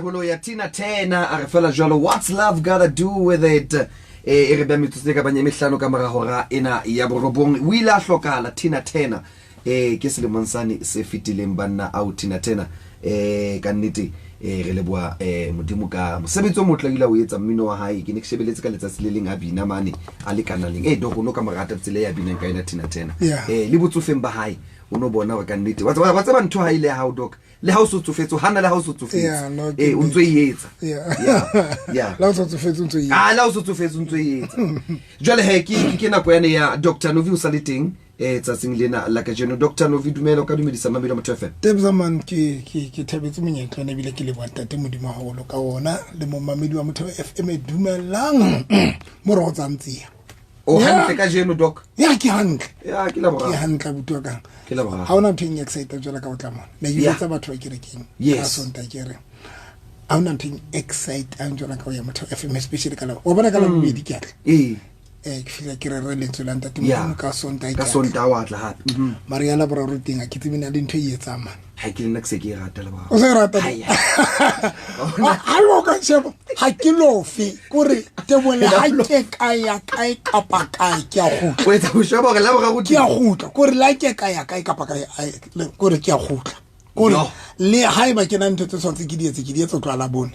Holo ya Tina Turner a re fela jwalo what's love gotta do with it e e re bea metsotso e ka bang e mehlano ka mora hora ena ya borobong o ile a hlokahala Tina Turner eh ke selemong sane se fetileng banna ao Tina Turner eh ka nnete eh re leboha eh modimo ka mosebetsi o motle o ile a o etsa mmino wa hae ke ne ke shebeletse ka letsatsi le leng a bina mane a le kanaleng eh doko no ka morata tsela e a binang ka ena Tina Turner Yeah. eh le botsofeng ba hae o no bona hore ka nnete wa tseba wa tseba ntho ha ile ya hao doc le ha o so tsofetse o hana le ha o so tsofetse Yeah, no, ke ee o ntso e etsa Yeah. Yeah. La o sa tsofetse o ntso e etsa. a le ha o so tsofetse o ntso e etsa jwale he ke ke- ke nako yane ya dr novi o sa le teng um tsatsing lena la kajeno dr novi dumela o ka dumedisa mamedi wa motho fm Tebza man ke ke ke thabetse monyetla ona ebile ke leboha ntate Modimo haholo ka ona le momamedi wa Motheo FM e dumelang mo re go tsantsia. o Yeah. hantle kajeno doc Ya ke hantle. ya ke Ke laboraro hantle abuti wa ka. Ke leboha. Ha hona ntho e eng excite jwalo ka o tla mona. Ne ke Yeah. jwetsa batho ba kerekeng. Yes. Ka Sontaha ke re ha hona ntho e eng excite-ang jwalo ka ho ya Motheo FM especially ka la. O bona ka la bobedi ke a tla. ee Eh ke fihla ke re re lentswe la ntate Yeah. Modimo ka Sontaha ke ka a tla. sontaha wa tla hape Mhm. Mara ya Laboraro teng ha ke tsebe na le ntho e etsang man. ha ke le nna ke se ke e rata o sa e rata Hai, ha lo ka sheba ha ke lofe kore tebole ha ke ka ya kae kapa kae ke a gutla o etsa ho sheba hore laboraro ke a gutla kore la ke ka ya kae kapa kae ai, kore ke a gutla kore No. le haeba ke na ntho tse tshwanetse ke di etse ke di etse ho tloha Labone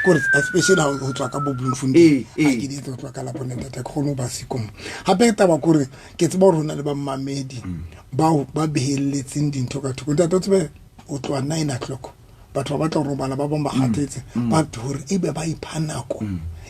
kore especially ha ho tswa ka bo Bloemfontein Ee, ee. ha ke di etse ho tloha ka Labone ntate ha ke kgone ho ba siko mo hape taba kore ke tseba hore ho na le bamamedi bao ba behelletseng dintho ka thoko ntate o tsebe o tloha 9 o'clock batho ba batla ho robala ba bang ba kgathetse but hore ebe ba ipha nako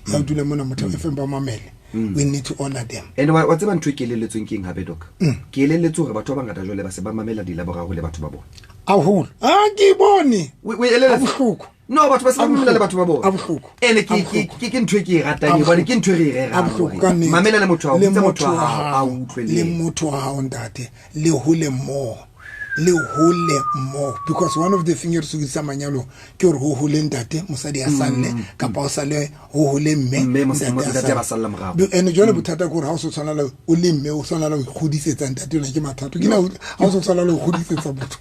ya ho dula mona Motheo FM ba mamele we need to honor them and wa wa tseba ntho e ke elelletsweng ke eng hape doc ke elelletse hore batho ba bangata jwale ba se ba mamela dilaboraro le batho ba bona haholo a ke bone O- o eleletse? Ha bohloko. no batho ba se ba mamela le batho ba bona Ha bohloko. ene Ha ke bohloko. ke ke ntho e ke e ratang Ha e hobane bohloko. ke ntho e re e Ha rerang bohloko hore ka nnete. mamela le motho wa hao, Le bitsa motho wa hao, a hao, utlwe le le yena. motho wa hao ntate le hole mmoho le hole mmoho because one of the thing e re sokodisa manyalong ke hore ho hole ntate mosadi a salle kapa o sale ho hole mme Mme, ntate a ntate a ba salle. salla morao. And jwale bothata ke hore ha o so tshwana le o le mme o tshwana le ho ikgodisetsa ntate ona ke mathata ke na ha o so tshwana le ho kgodisetsa motho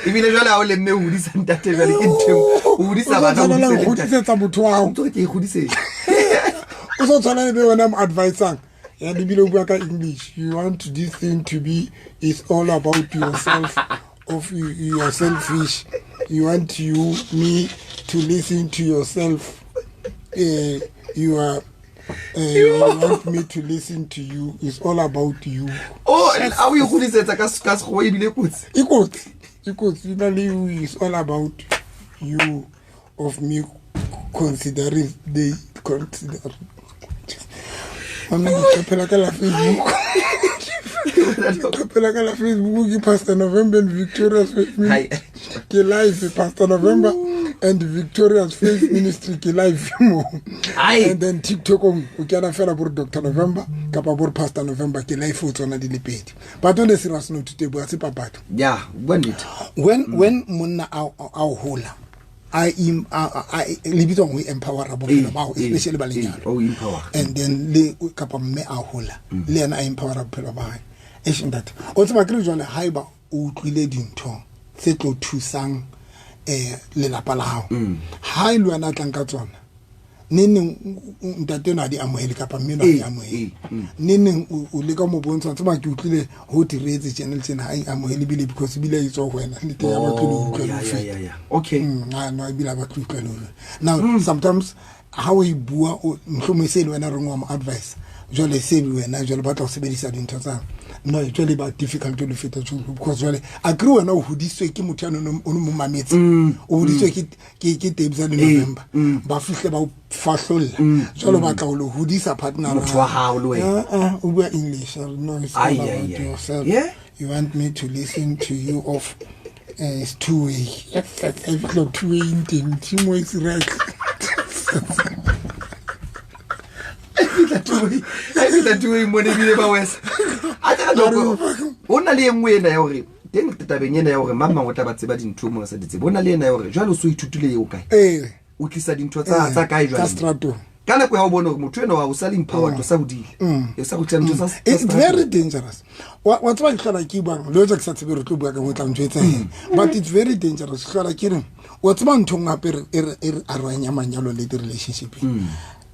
ebile jwale ha o le mme o hodisa ntate jwale ke ntho e nngwe. o hodisa O so bana o tshwana le ho hodise le ntate. kgodisetsa motho wa hao O ntso re ke e kgodisetsa o so tshwana le be wena mo advisang ya lebile o bua ka english you want this thing to be it's all about yourself of you, you are selfish you want you me to listen to yourself you are you want me to listen to you it's all about you o a o ikgodisetsa ka ka sekgowa ebile e kotsi e kotsi e kotsi e na le you is all about you of me considering they consider mama ke phela ka la facebook ke phela ka la facebook ke pastor november and victoria's faith Hai. ministry ke live pastor november and victoria's faith ministry ke live mo Hai. and then tiktokong o kena fela bo re dr november kapa bo re pastor november ke live o tsona di le pedi but on a serious note tebo ya se papadi ya bua nnete when monna a a o hola a im a a le bitswa ho empowera bophelo ba hao especially ba lenyalo o empower and then le kapa mme a hola le yena a empowera bophelo ba hae eish ntate o tseba ke re jwale haeba o utlwile dintho tse tlo thusang lelapa la hao ha e le wena a tlang ka tsona neneng ntate eno ha di amohele kapa mme eno ha di amohele neneng o leka ho mo bontsha tseba ke utlwile ho diretse tjena le tjena ha e amohele ebile because ebile e tswa ho wena le teng ha ba tlo le Oh, utlwa le ya, ho ya, feta. ya, ya. Okay. No ebile ha ba tlo utlwa le ho feta. Now sometimes ha o e bua mohlomong e se le wena reng wa mo advice jwale se le wena jwale ba tla ho sebedisa dintho tsa no jwale ba difficult le feta jwale because jwale agree wena o hodisitswe ke motho ya nong o mo mametse o hodisitswe ke Tebza le November ba fihle ba o fahlolla jwale ba tla ho le hodisa partner Motho wa hao le wena. O bua English no it's all Ai, about ai, ai. yourself Yeah. you want me to listen to you off it's two way f two way teng team way is right ha e fihla two way mone ebile ba wesa a tsena doko o na le e nngwe ena ya hore teng tabeng ena ya hore mang mang o tla ba tseba dintho mo a sa di tsebe o na le ena ya hore jwale o so ithutile eo kae ee o tlisa dintho tsa tsa kae tsa jwale stratong Ka nako ya o bona hore motho enwa o sa le empowered, o sa hodile, e sa kgutlela ntho tsa It's very dangerous. Wa tseba ke hlola ke buang le hoja ke sa tsebe re tlo bua ka mo tla ntjwetsa eng, but it's very dangerous. Ke hlola ke re wa tseba ntho e nngwe hape e re arohanya manyalo le di-relationship.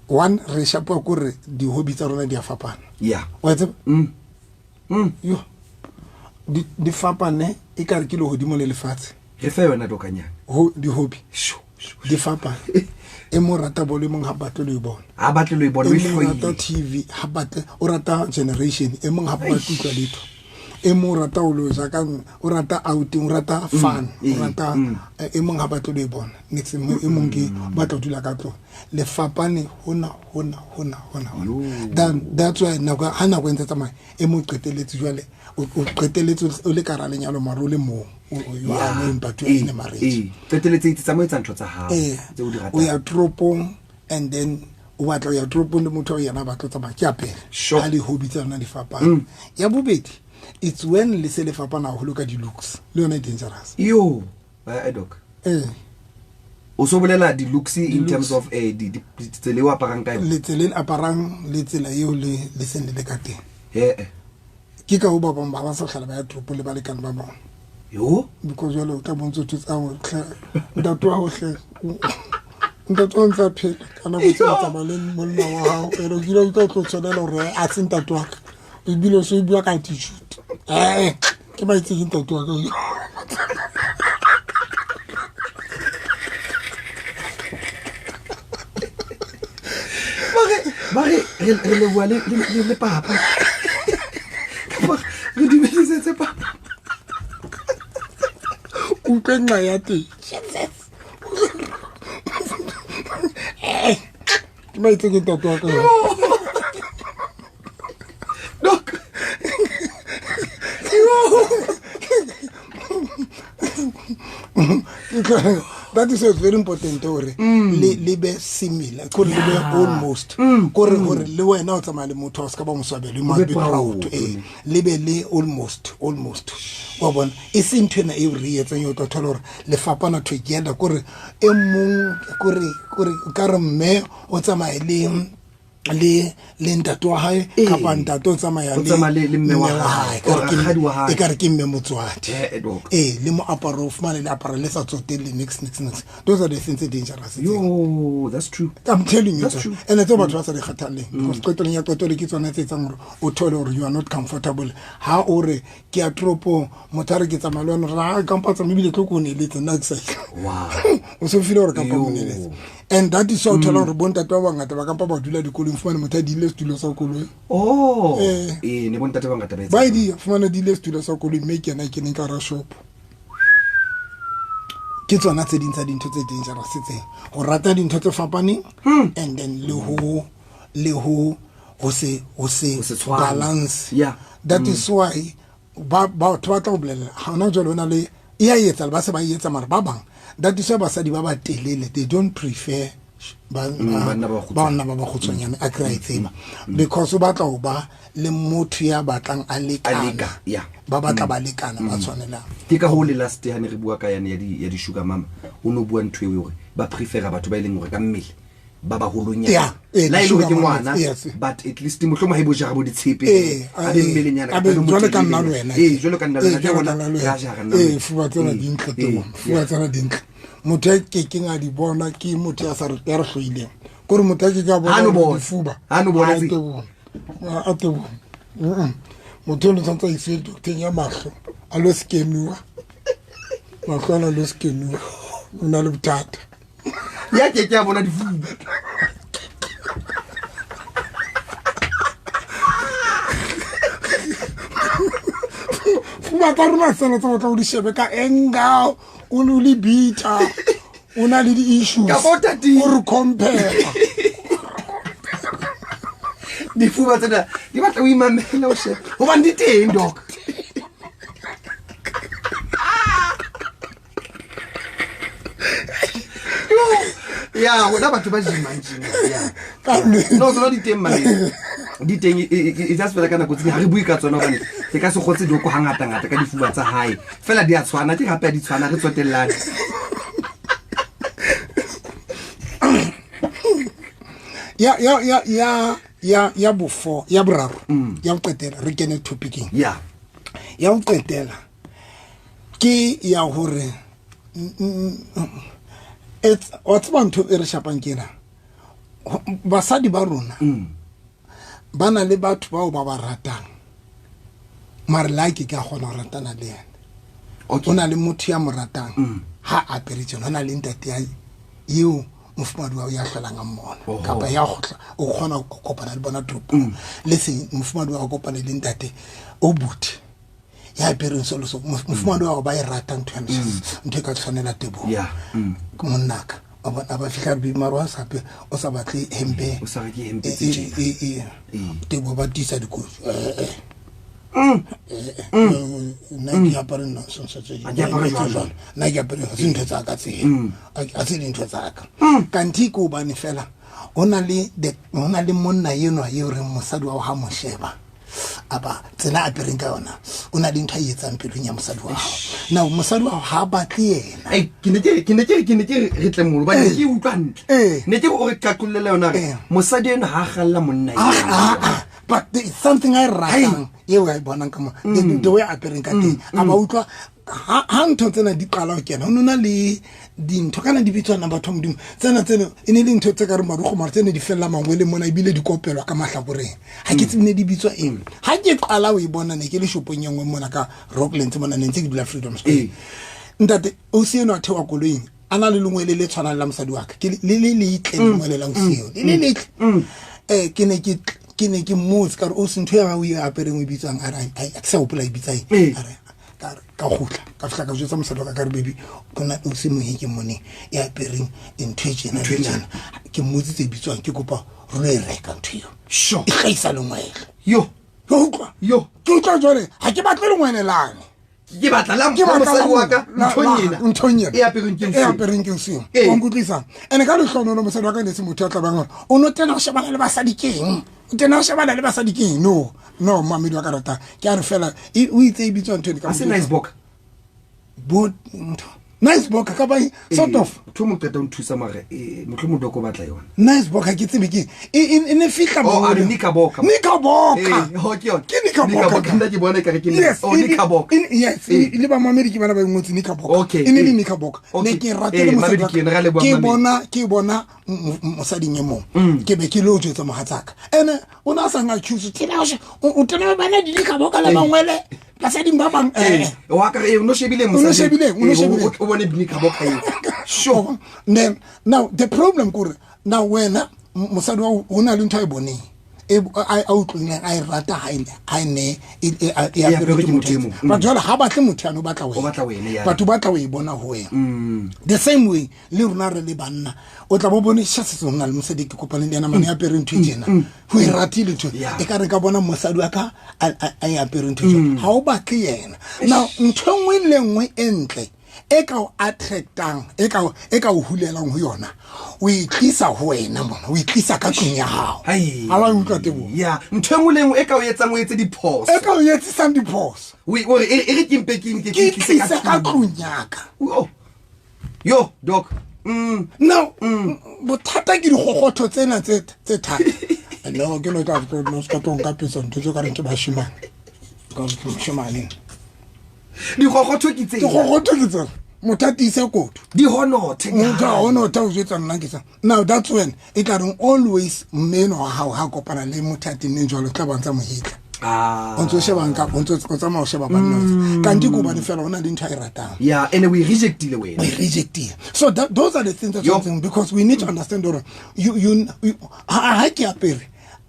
One, re shapuwa ko re di-hobby tsa rona di a fapana. Wa tseba yo di fapane e kare ke lehodimo le lefatshe. Re fe yona dokanyana. Ho di-hobby Sho, sho. di fapane. E mong rata bolo, e mong ha batle lo e bona. Ha batle lo e bona, E o e mong rata hloile. TV, ha batle, o rata Generation, e mong ha batle utlwa letho. E mong o rata o lo ja ka, o rata outing, o rata fun, o rata e mong ha batle lo e bona next. E mong ke o batla ho dula ka tlung. Le fapane hona hona hona hona hona. Then that's why nako ha nako e ntse tsamaya, e mong qetelletse jwale o qetelletse o le ka hara lenyalo mare o le mong. You are alone, but you are in a marriage. Ee, qeteletse itse tsa mo etsa ntho tsa hao tse o di O ya ratang. toropong and then o batla ho ya toropong le motho o yena a batla ho tsamaya, ke ya pele. Ha le hobby tsa lona di fapana. Ya bobedi, it's when le se le fapana haholo ka di-looks, le yona e dangerous. Yo, doc. O so bolela di-looks in terms of tsela eo aparang ka yona. Le tsela e le aparang le tsela eo le seng le le ka teng. He. Ke ka ho ba bang ba ba sa tlhola ba ya toropong le balekane ba bona. Yo. Because jwale o tla bontse o thotse, ao hle ntate wa hao, hle ntate wa ntse a phela ka nako tse o tsamaya le monna wa hao, ene o kile o utlwa o tlo tshwanela hore a se ntate wa ka, ebile o so o bua ka attitude, ee ke maitse ke ntate wa ka. Ba re leboha le papa. Kapa re dumedisetse papa. Utlwe nqa ya teng, ke maitse ke ntate wa ka. Doc. Yo. That is why it's very important hore le be similar, kore le be almost, kore hore le wena o tsamaya le motho, o ska ba moswabelo, you must be be proud. Proud. Le be le almost, wa bona, e se ntho ena eo re e etsang eo tla thola hore le fapana together, kore e mong kore ka re mme o tsamaya le ntate wa hae kapa ntate o tsamaya O tsamaya le mme wa hae, Ekare or ke rakgadi wa hae. Ekare ke mme motswadi. Doc. Ee, le moaparo o fumane le apara le sa tsotelle nix nix nix. Those are the things tse dangerous tseo. Yo, that's true. I'm telling you. That's true. And tseo batho ba sa di kgathalleng, because qetellong ya qetelo ke tsona tse etsang hore o thole hore you are not comfortable. Ha o re ke ya toropong, motho a re ke tsamaya le wena, re ha kampa tsamaya ebile tlo ko o neletse, nna ke sa o so feel hore kampa mo Yo. neletse. And that is why o thola hore bontate ba bangata ba kampa ba dula dikoloing, fumane motho a diile setulo sa koloi. Oh. Eh. Eh, ne bontate ba bangata ba etsa. Ba e dia fumane diile setulo sa koloi, mme ke yena a keneng ka hara shop. Ke tsona tse ding tsa dintho tse dangerous tse go rata dintho tse fapaneng, and then le ho se Ho se tshwane. balance. That is why ba batho ba tla go bolelela gona jwale o na le e a etsa ba se ba e etsa mara ba bang. That is why basadi ba ba telele, they don't prefer banna ba bakgutshwane. Banna ba bakgutshwanyane a kry-a e tseba, because o batla ho ba le motho ya batlang a A lekana. leka, yeah. Ba batla ba lekana ba tshwanelang. Ke ka hoo le last ha ne re bua ka yane ya di sugar mama, o no bua ntho eo hore ba prefera batho ba e leng hore ka mmele ba baholonyana. Yeah, La e le hore di-sugar ke mama, ngwana, yes. but at least mohlomong ha e bo jara bo ditshepe, a be mmelenyana, a be kapa a be jwalo ka nna le motelele. wena. Ee, jwalo ka nna le wena. Jwalo ka nna le Re a wena. jara nna le wena. Fuba tsena dintle teng, fuba tsena dintle. Motho a kekeng a di bona ke motho ya sa re ya re hloileng, kore motho a ke ke a Ha no bona bona. difuba. Ha no bona A tse. tebong. A tebong. Motho eno tshwanetse a isiwe docteng ya mahlo, a lo scanuwa mahlo ana, a lo scanuwa, o na le bothata. Ya ke ke a bona difuba. Fuba tsa rona tsena tse batla o di shebe ka anger, o ne o le bitter, o na le di-issues. Kapa o tatile. O re compare. Difuba tsena di batla o imamele, o shebe hobane di teng, doc. Ya rona batho ba gymang gym, ya. Ka nnete. No, tsona di teng mane, di teng. E just fela ka nako tse ding ha re bue ka tsona hobane ke ka se kgotse doko hangata-ngata ka difuba tsa hae, fela di a tshwana, ke gape a di tshwana, re tsotellane. Ya ya ya ya ya ya bofo ya boraro ya ho qetela re kene topicing. Ya. Ya ho qetela ke ya hore it's wa tseba ntho e re shapang ke ena. Basadi ba rona ba na le batho bao ba ba ratang, mare le ha ke ka kgona ho ratana le yena. Okay. O na le motho ya mo ratang ha a apere tjena, ho na le ntate ya eo mofumahadi wa ya hlolang a mmona, kapa ya kgotla o kgona ho kopana le bona toropong, le seng mofumahadi wa kopana le ntate o buti ya apereng so le so, mofumahadi wa ba e rata ntho ya ntho e ka tshwanela Teboho. Yeah. Ke monnaka wa bona, ba fihla be mare wa sa o sa batle hempe, O sa reke hempe tse tjena. Teboho ba tiisa dikotsi. Nna ke apare nonsense tse Ha ke apare tse jwalo. jwalo. Nna ke apare ha se ntho tsa ka tse. Ha se dintho tsa ka. Kanti ke hobane fela ho na le ho na le monna enwa eo reng mosadi wa ha mo sheba, a ba tsela a apereng ka yona, o na le ntho a e etsang pelong ya mosadi wa hao. Now mosadi wa hao ha batle yena. Ei, ke ne ke ke ne ke ke ne ke re tle molo ba ke utlwa hantle. Ne ke o re qaqollele yona re mosadi eno ha a kgalla monna Ah, eo. ah, ah. But there is something a e ratang eo a e bonang ka mo the way a apereng ka teng, a ba utlwa ha ntho tsena di qala ho kena, ho nona le dintho kana di bitswa batho ba Modimo tsena tsena e ne le ntho tse ka reng marukgo, mara tsene di fella mangwele mona ebile di kopelwa ka mahlakoreng. Ha ke tsebe ne di bitswa eng. Ha ke qala ho e bona ne ke le shopong e nngwe mona ka Rocklands mona, ne ntse ke dula Freedom Square. Ntate o se eno a theoha koloing a na le lengwele le tshwanang la mosadi wa ka, ke le le letle lengwele la oseo le le letle. Ke ne ke ke ne ke mmotse ka re o se ntho ya hao e apereng o e bitswang, a re ai, ke sa hopola e bitsa eng. A re ka re ka kgutla ka fihla ka jwetsa mosadi wa ka ka re baby kona o se mohe ke mone ya apereng ntho e tjena le tjena, ke mmotsitse e bitswang, ke kopa re lo e reka ntho eo. Sure. E hlahisa lengwele. Yo. Ke utlwa. Yo. Ke utlwa jwale ha ke batle lengwele lane. Ke batla la Ke batla mosadi la wa ka nthong ena. nthong ena. E apereng ke E ntho. apereng ke ntho. Ee. Wa nkutlwisa? Ene ka lehlohonolo mosadi wa ka ne se motho ya tla bang hore o no tena ho shebana le basadi keng? O tena ho shebana le basadi keng? No, no, mamedi wa ka rata. Ke a re fela, o itse e bitswa ntho ena ka Ha se motho. nice boka. Bo ntho. Nice boka ka ba sort of. Ntho mo qeta o nthusa mare mohlomong doko batla yona. Nice boka ke tsebe ke e ne fihla Oh, a re mangwele. Knickerbocker. Knickerbocker. Eh, ho ke yona. Ke Knickerbocker. Knickerbocker, nna ke bona ekare ke Yes, Oh, Knickerbocker. yes, le ba mamedi ke bana ba ngotse Knickerbocker. Okay, E ne le Knickerbocker. Okay. Ne ke ratile Eh, mosadi mamedi wa ka. ke yena, re a leboha Ke mamedi. bona, ke bona mosading e mong. Ke be ke lo jwetsa mohatsaka. Ene o na sa nga accuse, tsena o o tena bana di Knickerbocker le mangwele basading ba bang. Wa ka re, o no shebile O no mosadi. shebile, o no shebile. O bone Knickerbocker eo. Sure. Then now the problem kore now wena mosadi wa o na le ntho a e boneng e a utlwileng a e rata ha e ha e ne e e a e E apere aperwe ke ke motho motho e e mong. mong. But jwale ha batle motho yane, o batla wena. O batla wena, ya. Batho ba tla o e bona ho wena. The same way le rona re le banna, o tla bo bone sha se sona le mosadi ke kopane le yena mane ya apere ntho e tjena. Ho e ratile ntho. Yeah. E ka re ka bona mosadi wa ka a e apere ntho e tjena. Ha o batle yena. Now ntho e nngwe le nngwe e ntle e ka o attractang, e ka o hulelang ho yona, o e tlisa ho wena mona, o e tlisa ka tlung ya hao. Hai. Ha wa e utlwa Teboho? Ya, ntho e nngwe le nngwe e ka o etsang o etse diphoso. E ka o etsisang diphoso. O e- o re e re ke mpe ke nke Ke ke tlise tlise ka tlung ya ka. Yo. Yo, doc. Now, bothata ke dikgokgotho tsena tse thata. No, ke no tla no ska tlo nka pitsa ntho tse ka reng ke bashimane. Ka re ke moshimane. Dikgokgotho ke tsena. Dikgokgotho ke tsena. Motho a tiise koto. Di honothe. Motho a honothe o jwetsa nna ke sa. Now that's when e tla reng always mmeno wa hao ha kopana le motho a tenneng jwalo, o tla ba ntsa mo hetla. O ntso sheba nka, o ntso o tsamaya o sheba banna. Kanti ke hobane fela ho na le ntho a e ratang. Yeah, and we rejectile wena. We rejectile. So those are the things that Yo. something, because we need to understand hore you ha ke apere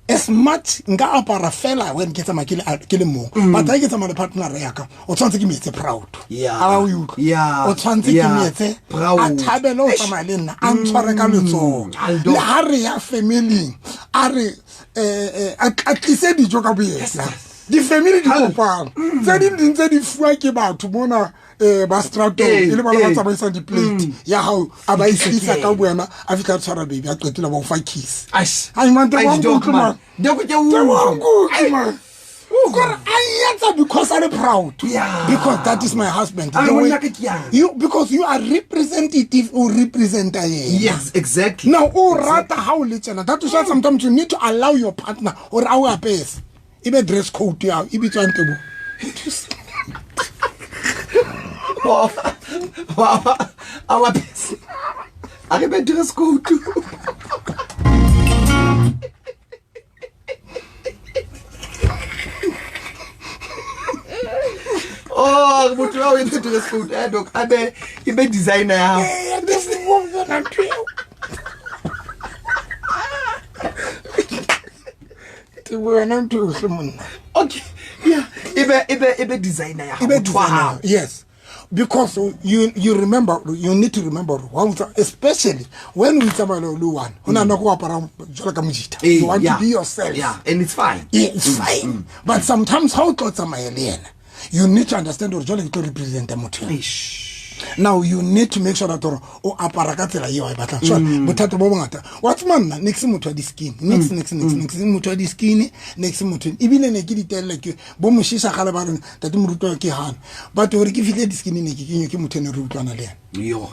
as much nka apara fela when ke tsamaya ke le mong. But ha ke tsamaya le partner ya ka, o tshwanetse ke mo etse proud. Yeah. Ha o utlwa? Yeah. O tshwanetse ke Yeah. mo etse Proud. a thabele ho Eish. tsamaya le nna, a ntshware ka letsoho. Aldo. Le ha re ya family-ing, a re, a tlise dijo ka boyena. Di-family di Hal. kopana. Tse ding di ntse di fuwa ke batho mona, ba stratong, e le bona ba tsamaisang di-plate ya hao, a ba e Ke tlisa ka yena. boyena, a fihla a tshwara baby, a qetela ba o fa kiss. Aish. Ai, man, Teboho, Aish, doc, nkutlwe, man. man. Doc, ke Teboho, utlwe. nkutlwe, man. Kore a etsa because a le proud. Yeah. Because that is my husband. A re The way- monna ka ke yang. You, because you are representative o representa yena. Yes, exactly. Now o rata ha o le tjena. That is why sometimes you need to allow your partner hore a o apese. E be dress code ya hao, e bitswang Teboho. Wa a wa pese. A re be dress code. Oh, motho wa o entse dress code eh doc a be e be designer ya hao. Eh, this is what yona ntho eo. Teboho yona ntho eo hle monna. Okay. Yeah, e be designer ya hao. E be motho wa designer, hao. Yes. Because you remember, you need to remember, especially when we tsamaya le one, ho na nako o aparang jwalo ka mojita. You want to be yourself. Yeah, and it's fine. Yeah, it's fine. But sometimes ha o tlo tsamaya le yena, you need to understand hore jwale ke tlo representa motho ena. Eish. Now you need to make sure that hore o apara ka tsela eo a e batlang. Sure, bothata bo bongata. Wa tseba nna ne ke se motho wa di-skin. Nix nix nix nix motho wa di-skin, ne ke se motho. Ebile ne ke di tella ke bo moshisha kgale ba re ntate moruti wa ke hana. But hore ke fihle di-skin ne ke kenywe ke motho e ne re utlwana le yena. Yo.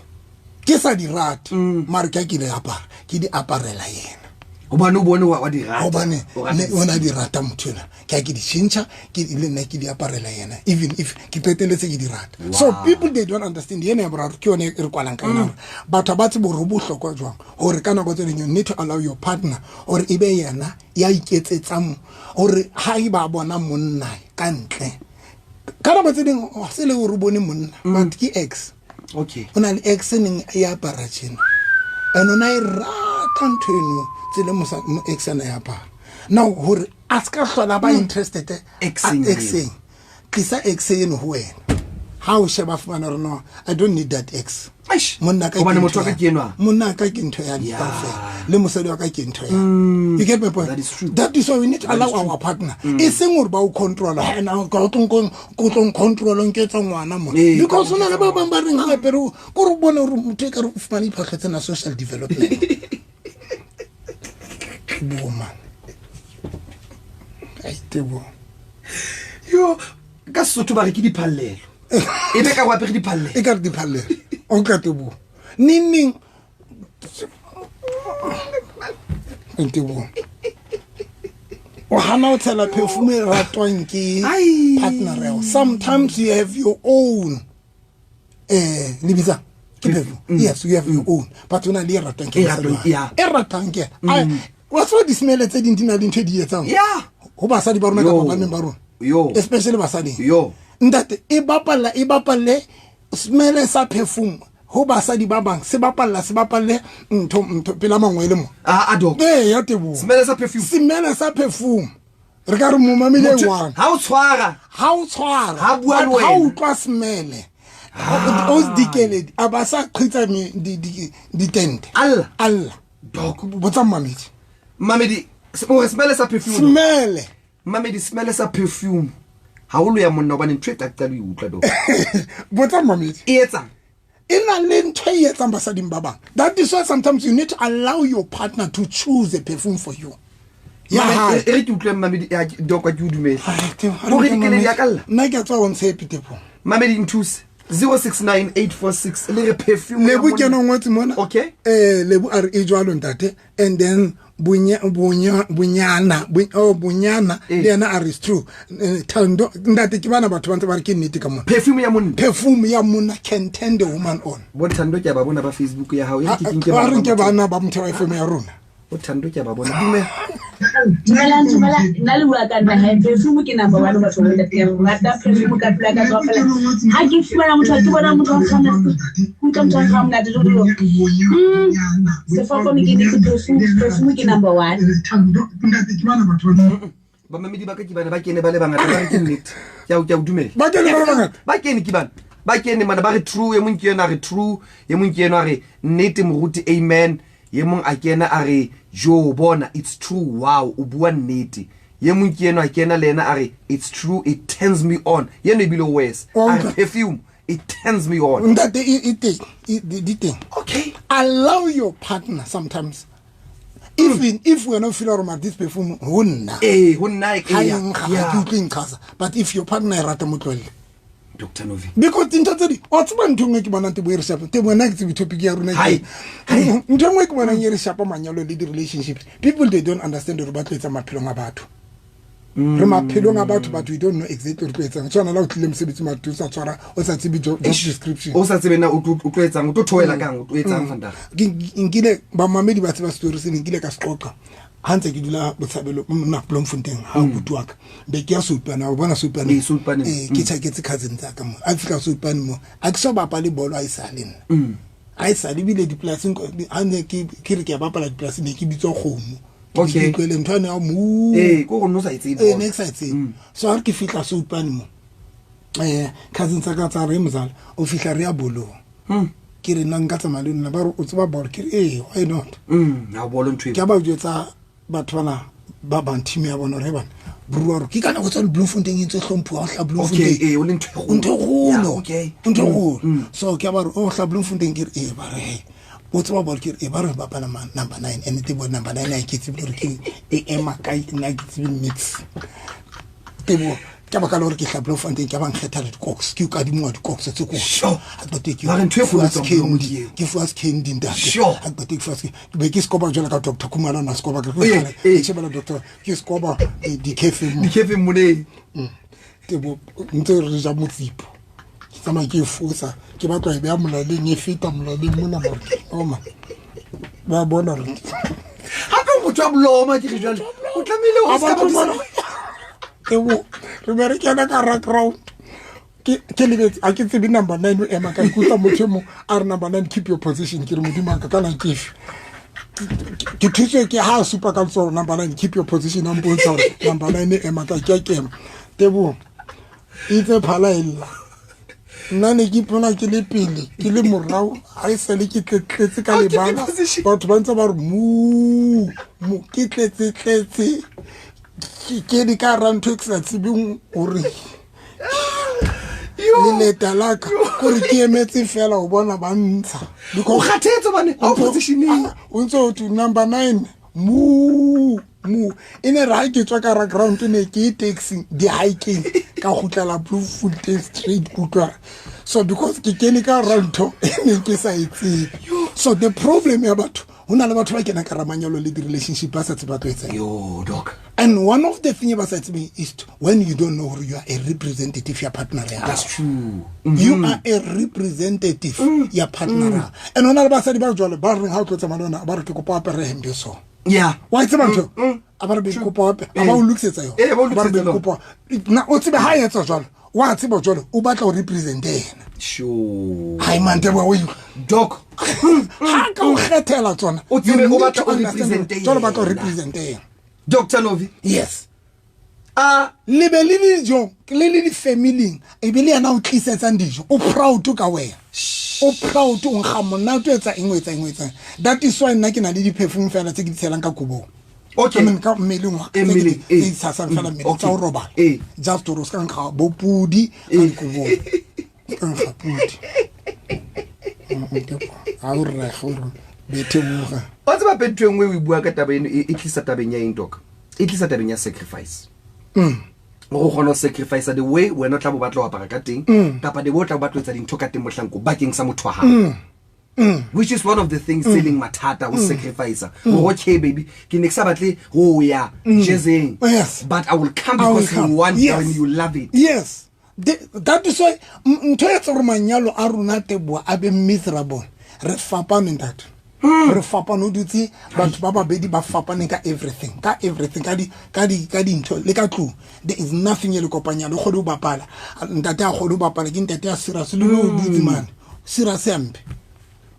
Ke sa di rate, mare ke a ke di apara, ke di aparela yena. Hobane o bone wa di rata. Hobane O rata ne di o na di rata motho ena, ke a ke di tjhentjha, ke le nna ke di aparela yena, even if ke qetelletse ke di rata. So people, they don't understand. Ena ya boraro ke yone e re kwalang ka yona, hore batho ha ba tsebe hore ho bohlokwa jwang hore ka nako tse ding you need to allow your partner hore e be yena ya iketsetsang, hore ha e ba bona monna ka ntle ka nako tse ding, ha se le hore o bone monna, but ke ex. O na le ex e neng e apara tjena, and o na e rata ntho eno tsele ex ana e apara. Now hore a ska hlola ba interested Ex-eng ex-eng, tlisa ex eno ho wena. Ha o sheba, fumana hore no, I don't need that ex. Eish. Monna ka Hobane ke motho ntho wa ka ya- ke enwa. Monna ka ke ntho ya Yeah. kaofela, le mosadi wa ka ke ntho ya. You get my point? That is true. That is why we need to allow our partner, e seng hore ba o control. Ha na ka o tlo ko tlo control nketsa ngwana mo. Because ho na le ba bang ba reng ha apere, ko re bone hore motho e ka re o fumane diphahlo tsena social development bo man. Ai, Teboho. Yo, ka Sesotho ba re ke diphallelo. E be ka go apere diphallelo. E ka re diphallelo o ka Teboho neng neng Teboho o hana o tshela perfume e ratwang ke Ai. partner ya hao. Sometimes you have your own, le bitsa ke perfume. Yes, you have your own, but o na le e ratwang ke E mosadi ratwang, wa hao. E ratwang ke yena. Ai, wa tseba di-smell tse ding di na le ntho e di etsang ho basadi ba rona Yo. kapa banneng ba rona, Yo. especially basading. Yo. Ntate, e bapalle smell sa perfume ho basadi ba bang, se bapalla, se bapalle ntho pela mangwele mo. Ah, doc. Ee, ya Teboho. Smell sa perfume. Smell sa perfume, re ka re momamele one. Ha o tshwara. Ha o tshwara. Ha bua le But ha wena. utlwa smell o dikeledi a ba sa qhitsa ditente. Alla. Alla. Doc. Botsa mmamedi. Mamedi, o re smell sa perfume. Smell. Mamedi, smell sa perfume. Haholo ya monna, hobane ntho e tla qala o e utlwa, doc. Botsa mmamedi. E etsang? E na le ntho e etsang basading ba bang. That is why sometimes you need to allow your partner to choose a perfume for you ya hae. E re ke utlwe mmamedi ya doc, ke o dumele. Ai, Teboho, Hore dikeledi ya ka lla. Nna ke a tswa o ntshepe, Teboho. Mamedi, nthuse. 069846 le re perfume ya Lebu monna. ke ena o ngotse mona. Okay. Lebu a re e jwalo ntate, and then bunyana oh, bunyana le yena a re is true. Thando ntate, ke bana batho ba ntse ba re ke nnete ka mona. Perfume ya monna. Perfume ya monna can turn the woman on. Bo Thando ke a ba bona ba Facebook ya hao. E re ke kenke Ba bana re ba ke motho. bana ba Motheo FM ya rona. Bo Thando ke a ba bona. Dumela. Dumelang, dumelang. Nna le bua ka nna he, perfume ke number one. Batho ba ntate, ke rata perfume ka pela ka kaofela. Ha ke fumana motho, ke bona motho a nkgang monate, ke utlwa motho a nkgang monate jolo. Sefofane ke nnete, perfume ke number one. Bamamedi ba ka ke bana ba kene ba le bangata, ba re ke nnete. Ke a o dumela. Ba kene ba le bangata? Ba kene ke bana. Ba kene mana ba re true, e mong ke yena a re true, e mong ke yena a re nnete moruti, amen. Ye mong a kena a re jo bona, it's true, wow, o bua nnete. Ye mong ke yena a kena le yena a re it's true, it turns me on. Yeno ebile worse. Wa A re utlwa? perfume, it turns me on. Ntate, e teng, di teng. Okay. Allow your partner sometimes. If wena o feel gore mara this perfume ho nna, Ee, ho nna e ha ya. e nkga, ha ke utlwe e nqhasa. But if your partner e rata, mo tlohelle. Dr Novi. Because dintho tse di wa tseba, ntho e nngwe ke bonang Tebo e re shapa, Tebo, nna ke tsebe topic ya rona ke Hai. eng. Ntho e nngwe ke bonang e re shapa manyalo le di-relationships, people, they don't understand gore ba tlo etsa maphelong a batho. Re maphelong a batho, but we don't know exactly re tlo etsang. Tshwana la o tlile mosebetsi mate, o sa tshwara, o sa tsebe job description. O sa tsebe na o tlo etsang, o tlo theohela kang, o tlo etsang vandag. Nkile bamamedi ba tseba story sene, nkile ka se qoqa ha ntse ke dula Botshabelo na Bloemfontein, ha buti wa ka be ke ya Soutpane, o bona Soutpane? Ee, Soutpane. Ee, ke tjhaketse cousin tsa ka mo. A fihla Soutpane mo, a ke so bapale bolo a e sale nna, a e sale ebile dipolasing. Ha ne ke re ke a bapala dipolasing, ne ke bitswa kgomo. Okay. Ke utlwele ntho ane ya mo. Ee, ko gore no sa e tsebe. Ee, ne ke sa e tsebe. So ha re ke fihla Soutpane mo, cousin tsa ka tsa re, mozala o fihla, re ya bolong. Ke re, nna nka tsamaya le nna? Ba re, o tseba bolo? Ke re, ee, why not? Ha o bolo ntho Ke eo. a ba jwetsa batho bana ba bang, team ya bona, gore bana brua gore ke ka nako tsa Bloemfontein e ntse hlomphuwa, o hla Okay, Bloemfontein. ee, o le ntho e kgolo. Ntho e Yeah, kgolo. Ntho e kgolo. So ke a ba re, o hla Bloemfontein? Ke re, ee. Ba re, hey, o tseba bolo? Ke re, ee. Ba re, re bapala number nine, and Tebo, number nine a ke tsebe gore ke e ema kae, nna ke tsebe nix, Tebo. Ka baka la gore ke hla Bloemfontein, ke a ba nkgetha le di-cox, ke kadimoa di-cox tse kotsi. Ha qete ke Ba re ntho e kgolo fuwa e tswang Bloem candy, ke eo. ke fuwa candy, ntate. Ha qete ke fuwa be ke sekoba jwalo ka Doctor Khumalo na sekoba ke Ee, ee. ke shebela doctor, ke sekoba di-cafe mo. Dikefe mone. Tebo, ntse re ja motsipo, ke tsamaya ke e fosa, ke batla e beya molaleng, e feta molaleng mona, mare oma ba bona re Gape o motho wa boloma, ke re jale o tlamehile A o ba ska tlo bona. Tebo, re be re kena ka ra ground, ke lebetse, a ke tsebe number nine o ema ka ikutlwa motho e mong a re, "Number nine, keep your position." Ke re, modimo wa ka, kana kefe ke thuswe ke ha a supa ka letsoho, "Number nine, keep your position," a mpontsha hore number nine e ema ka ke a kema. Tebo, itse phala e lla, nna ne ke ipona ke le pele, ke le morao, ga e sale ke tletletse ka Oh, keep your lebala. position. Batho ba ntse ba re mu mu, ke tletsetletse, ke di ka ra ntho e ke sa tsebeng gore leleta la ka kore ke emetse fela go bona ba ntsha. O kgathetse bane ha o positioneng. Ah, o ntse o thwe number nine, mu mu, e ne re ha ke tswa ka ra ground, ne ke e taxi di-hiking, ka kgutlela Bloemfontein straight, kutlwa. So because ke kene ka ra ntho e ne ke sa e tsebe. So the problem ya batho, ho na le batho ba kenang ka ra manyalo le di-relationship ba sa tsebe ba tlo etsang. Yo, doc. And one of the thing e ba sa tsebeng is when you don't know gore you are a representative ya partner ya hao. That's true. You are a representative ya partner ya hao. And hona le basadi ba jwalo ba reng ha o tlo tsamaya le ona, ba re, ke kopa o apere hempe so. Wa e tseba ntho eo? A ba re, be kopa o a ba o lokisetsa yona. Eh, ba o Ba re, lokisetsa be kopa na o tsebe ha e etsa jwalo, wa tseba jwalo o batla ho represente yena. Sure. Hai man, Teboho, o Doc. Ha ka o kgethela tsona, O tsebe you o need batla to o understand represente hore jwalo o batla ho yena. represente yena. Dr Novi. Yes. A Le be le dijo le le di-familing, e be le yena o tlisetsang dijo, o proud ka wena, o proud, o nkga monate, o etsa eng, o etsa eng, o etsang. That is why nna ke na le di-perfume fela tse ke di tshelang ka kobong. I mean, ka mmeleng wa ka, Eh, tse ke mmeleng, di eh. tse di tshasang fela mmeleng, tsa ho robala, just hore o se ka nkga bo pudi ka dikobong, o se ka nkga pudi. Ha o rege ore betheboga. Wa tseba pe ntho e nngwe o e bua ka taba eno, e tlisa tabeng ya eng, doc? E tlisa tabeng ya sacrifice, gore o kgona ho sacrifice the way wena o tla bo batla ho apara ka teng, kapa the way o tla bo batla ho etsa dintho ka teng mohlanko bakeng sa motho wa hao, which is one of the things tse leng mathata ho sacrifice gore, okay baby, ke ne ke sa batle ho ya jazzeng, but I will come I will because you come. want and you love it. Yes. That is why ntho e etsa gore manyalo a rona, Teboa, a be miserable. Re fapane, ntate, re fapane. O dutse batho ba babedi ba fapane ka everything, ka everything, ka dintho le ka tlung. There is nothing e le kopanyang. Le kgone ho bapala, ntate a kgone ho bapala, ke ntate ya serious le o dutse mane serious ya mpe,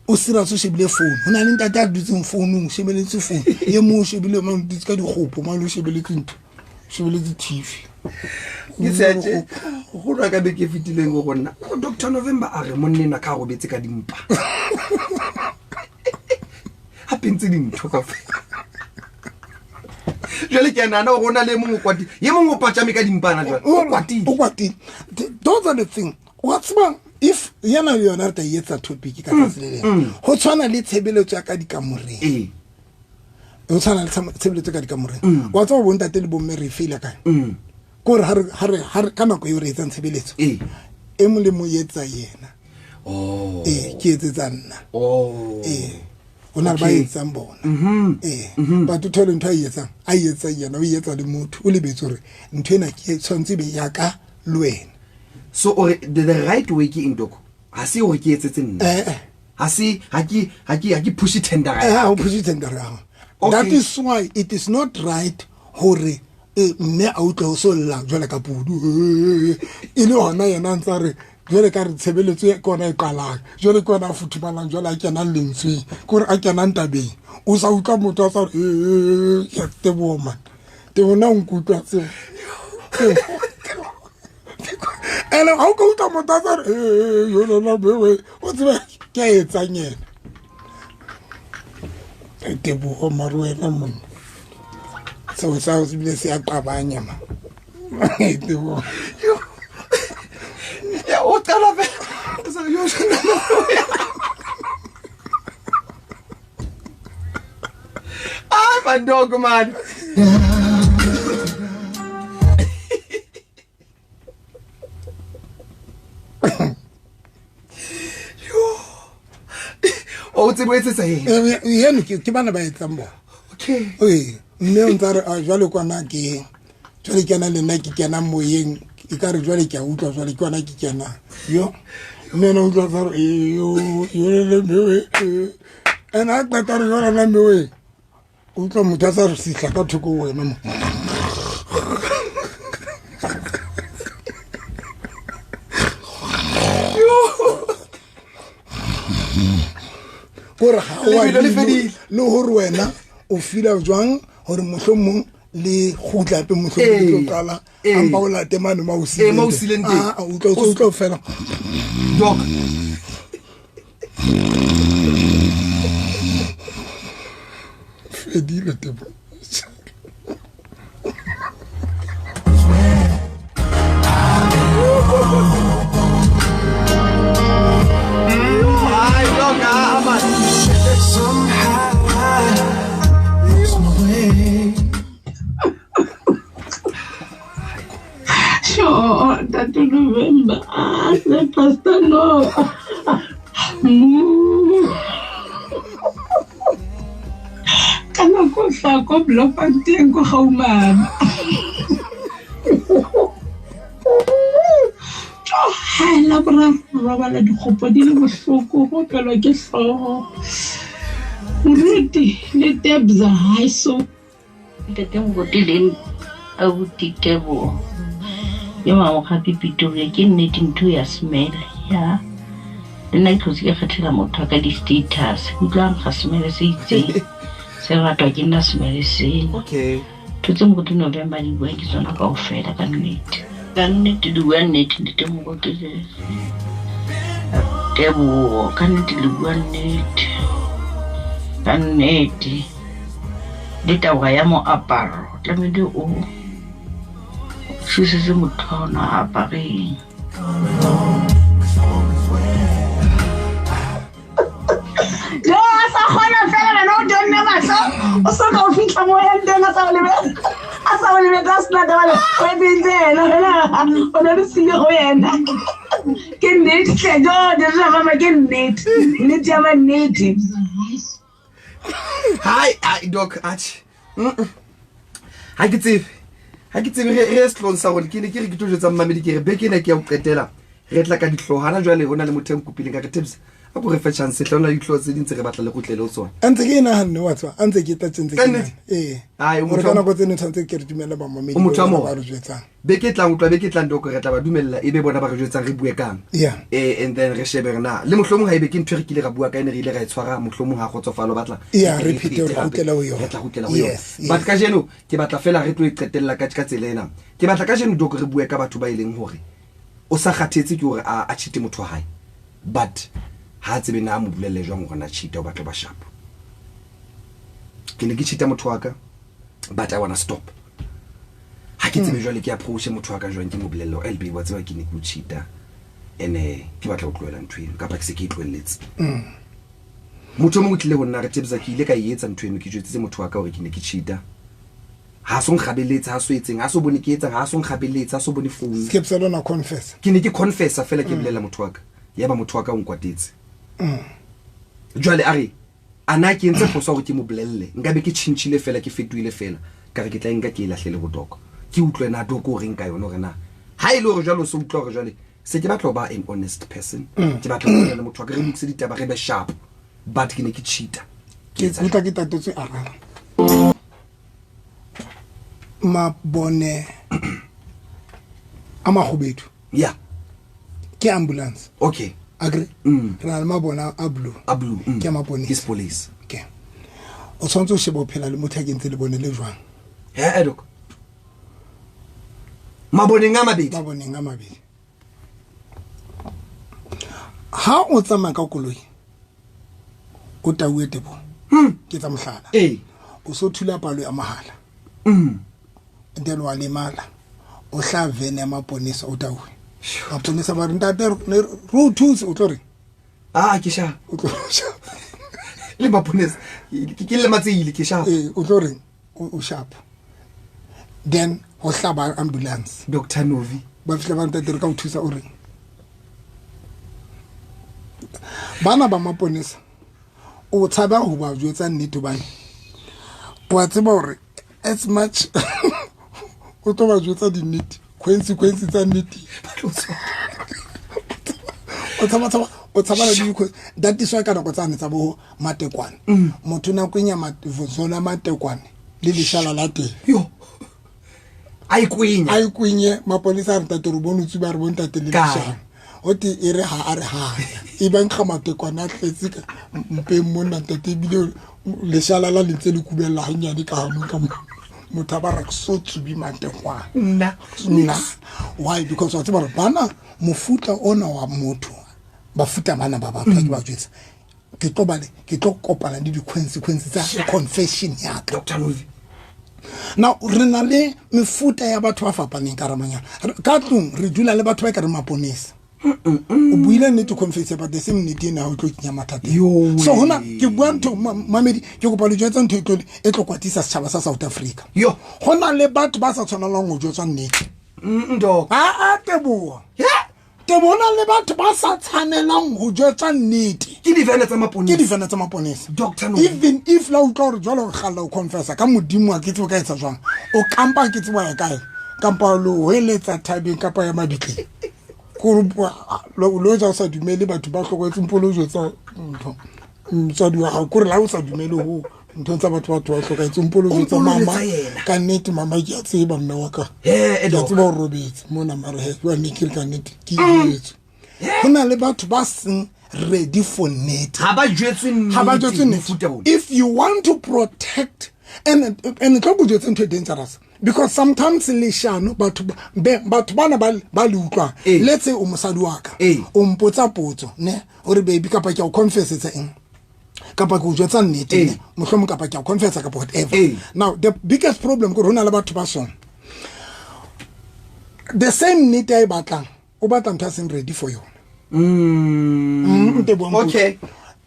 o serious, o shebile phone. Ho na le ntate a dutseng founung, shebeletse phone ye mong, o shebile mane, o dutse ka dikgopo mane, o shebeletse ntho, o shebeletse TV. Ke seatse go lwa ka beke e fetileng go nna o Dr November a re monnena ka a robetse ka dimpa, a pentse dintho kaofela. Jwale ke a nahana gore o na le e mongwe o kwatile, ye mongwe o patjame ka dimpana, jwale o kwatile. O kwatile. Those are the thing wa tseba. If yena le yona re tla e etsa topic ka tsatsi le leng, ho tshwana le tshebeletso ya ka dikamoreng. O tshwana le tshebeletso ka dikamoreng. Wa tseba bontate le bomme re feila kae? Ke hore ha re ka nako eo re etsang tshebeletso, e mong le mong etsa yena. Oh. Ee, ke etsetsa nna. Oh. Ee, ho na le ba etsang bona. Ee, but o thole ntho a e etsang, a e etsang yena, o e etsa le motho, o lebetse hore ntho ena ke tshwanetse e be ya ka le wena. So ore the right way ke eng, Doc? Ha se hore ke etsetse nna. Eh, eh. Ha se ha ke ha ke ha ke push tender. Eh, ha o push tender ya hao. Okay. That is why it is not right hore mme a utlwe ho so lla jwale ka pudu. E le hona yena a ntsa re jwale ka re tshebeletso ke yona e qalang, jwale ke yona a futhumalang, jwale a kenang lentsweng, ke hore a kenang tabeng. O sa utlwa motho a sa re, ke Teboho man. Teboho na o nkutlwa tseo? Teboho. Ene ha o ka utlwa motho a sa re, yona bewe, o tsebe ke a etsang yena. Teboho mare wena monna. Seo sa o ebile se a qabanya ma. Teboho. Ya o qala fela. O sa yo. Ah, man dog man. O tsebe o etsetsa eng? Eno ke bana ba etsang bona. Okay. Ee, mme o ntsa re, ah, jwale kwana ke, jwale kena le nna ke kena moyeng, e ka re jwale ke a utlwa jwale ke kwana ke kena. Yo, mme ena o utlwa tsa re, ee, yo, yo, le, le, mme we, ee. Ene ha qeta re jwale na mme we, o utlwa motho a sa re sihla ka thoko ho wena mo. Kore ha wa Lebelo le le fedile. le hore wena o feel-a jwang hore mohlomong le kgutla hape mohlomong le tlo qala, ampa o late mane ma o Ee, ma o sileng sileng teng. teng. Ah, o utlwa, o utlwa fela. Doc. Fedile tebo. Ai, Doc, ah, man. Somehow I lost my way. Sure, Ntate November. Ah, the pastor no. Ka nako tla ko Bloemfontein ko Gaumana. Ha la bora robala dikgopo di le bohloko, go opelwa ke hlooho. Moruti le Tebza ha so. Ntate Moruti le abuti Teboho. Ke Mamogapi Pretoria, ke nnete ntho ya smell ya. Le nna ke tlhotse ke kgethela motho wa ka di-status. Ke utlwa nkga smell se itseng. Se ratwa ke nna smell sena. Okay. Ntho tse Moruti November di buang ke tsona kaofela ka nnete. Ka nnete di bua nnete, ntate Moruti le Teboho, ka nnete le bua nnete. Ka nnete. Le taba ya moaparo, tlamehile o thusetse motho wa ona a apareng. Jo, a sa kgona fela wena o tonne mahlo, o soka o fitlha mo yang teng a sa o lebetse. A sa o lebetse, a sena taba le, o etsentse yena fela, o ne le sile go yena. Ke nnete hle, jo, dirisa mama, ke nnete. Nnete ya ma nnete. Hai, ai, Doc, atjhe. Ha ke tsebe. Ha ke tsebe re sehlong sa rona. Ke ne ke re ke tlo jwetsa mmamedi ke re beke ena ke ya ho qetela. Re tla ka dihlooho. Hana jwale ho na le motho e nkopileng ka re Tebs, a ko re fe chance hle, ho na le dihlooho tse ding tse re batla le kgutlele ho tsona. A ntse ke e nahanne, wa tseba, a ntse ke tla tse ntse Ka ke nnete? nahana. Ee. Ai, o Hore motho ka wa nako tse ne tshwanetse ke re dumelle bamamedi O motho wa ba moya. re jwetsang. Beke e tlang, utlwa beke e tlang Doc, re tla ba dumella ebe bona ba re jwetsang re bue kang. Yeah. And then re shebe re na le mohlomong ha ebe ke ntho e re kile ra bua ka ene re ile ra e tshwara, mohlomong ha kgotsofalo batla. Yeah, re re phete re hape. kgutlele ho yona. Re tla kgutlela ho yona. Yes, yes. But kajeno ke batla fela re tlo e qetella ka tsela ena. Ke batla kajeno Doc re bue ka batho ba e leng hore o sa kgathetse ke hore a cheat motho wa hae. But ha tsebe na mo bolelle jwang hore na cheat o batla ba sharp. Ke ne ke cheat motho wa ka, but I wanna stop. Ha ke tsebe jwale ke approach motho wa ka jwang ke mo bolelle hore LB wa tseba ke ne ke o cheat-a, ene ke batla ho tlohela ntho eno kapa ke se ke e tlohelletse. Motho o mongwe o tlile go nna re tebsa, ke ile ka e etsa ntho eno, ke jwetsitse motho wa ka gore ke ne ke cheata. Ha so nkgabeletse, ha so etseng, ha so bone ke etsang, ha so nkgabeletse, ha so bone phone. Skepsa lona confess. Ke ne ke confessa fela, ke bolela motho wa ka, yaba motho wa ka o nkwatetse. Jwale a re a na ke entse phoso hore ke mo bolelle, nka be ke tjhentjhile fela, ke fetohile fela, ka re ke tla e nka ke e lahlele ho Doc, ke utlwe na Doc o reng ka yona, hore na ha e le hore jwale o se utlwa hore jwale se ke batla ho ba an honest person, ke batla ho bua le motho wa ka, re lokise ditaba, re be sharp, but ke ne ke cheata. Ke utlwa ke tatetswe araba. Mabone a makgubedu. Yeah. Ke ambulance. Okay. Agree? Re na le mabone a blue. A blue. Ke a maponesa. Ke police. Okay. O tshwanetse o shebe o phela le motho a kentse lebone le jwang. He, Doc. Maboneng a mabedi. Maboneng a mabedi. Ha o tsamaya ka koloi, o tauwe tebo. Ke tsa mohlala. Ee. O so thula palo ya mohala. And then wa lemala. O hla vene ya maponesa o tauwe. Maponesa ba re ntate re o thuse, o tlo re? Ah, ke sharp. O tlo sharp. Le maponesa ke le matseile, ke sharp. Ee, o tlo re o sharp. Then ho hlaba ambulance. Doctor Novi. Ba fihla ba ntate re ka o thusa o reng? Bana ba maponesa o tshaba ho ba jwetsa nnete hobane wa tseba hore as much o tlo ba jwetsa dinnete, consequences tsa nnete. O tshaba tshaba, o tshaba le di that is why ka nako tsane tsa bo matekwane. Motho na kwenya zona matekwane le leshala la teng. Yo. A ikwenya. A ikwenye maponesa a re ntate re bone o tsuba, re bone ntate le Kae? leshala. O te e re ha a re ha. E bang ga matekwane a tletse ka mpeng mona ntate, ebile leshala la le ntse le kubella hanyane ka hanong ka mo. Motho a ba re so tsubi matekwane. Nna. Nna. Why? Because wa tseba hore bana mofuta ona wa motho, bafuta bana ba batho ke ba jwetsa. Ke tlo ba le, ke tlo kopana le di-consequences tsa confession ya ka. Doctor Novi. Now re na le mefuta ya batho ba fapaneng ka ramanyana. Ka tlung re dula le batho ba ka re maponesa. O buile nnete confess, but the same nnete ena ha o tlo kenya mathateng. Yo, So hona we. ke bua ntho mamedi, ke kopa le jwetsa ntho e tlo kwatisa setjhaba sa South Africa. Yo. Hona le batho ba sa tshwanelang ho jwetswa nnete. Doc. Ha a teboha. Yeah. Teboha, hona le batho ba sa tshwanelang ho jwetswa nnete. Ke divene tsa maponesa. Ke divene tsa maponesa. Doctor Novi. Even if la utlwa hore jwale o kgalla ho confessa ka Modimo, ha ke tsebe o ka etsa jwang. O kampa ke tsebe ya kae. Kampa lo hweletsa thabeng kapa ya mabitleng. Kore lo etsa o sa dumele batho ba hlokometseng polo o jwetsa ntho. Motswadi wa hao, kore la o sa dumele ho ntho tsa batho ba hlokometseng polo o jwetsa O mpolo mama. jwetsa yena. Ka nnete mama ke a tseba mme wa ka. He, Ke a Doc. tseba o robetse mona mare he, jwale ke re ka nnete ke jwetswe. Ho na le batho ba seng ready for nnete. Ha ba jwetswe nnete. Ha ba jwetswe nnete. Mofuta ona. If you want to protect and tlo go jwetse ntho e dangerous, because sometimes leshano batho batho bana ba le utlwang. Ee. Let's say o mosadi wa ka. Ee. O mpotsa potso, ne? Hore baby kapa ke a o confessetsa eng? Kapa ke o jwetsa nnete, Ee. ne? Mohlomong kapa ke a o confessa kapa whatever. Ee. Now the biggest problem ke hore ho na le batho ba sona. The same nnete a e batlang, o batla ntho a seng ready for yona. Nte bua Okay.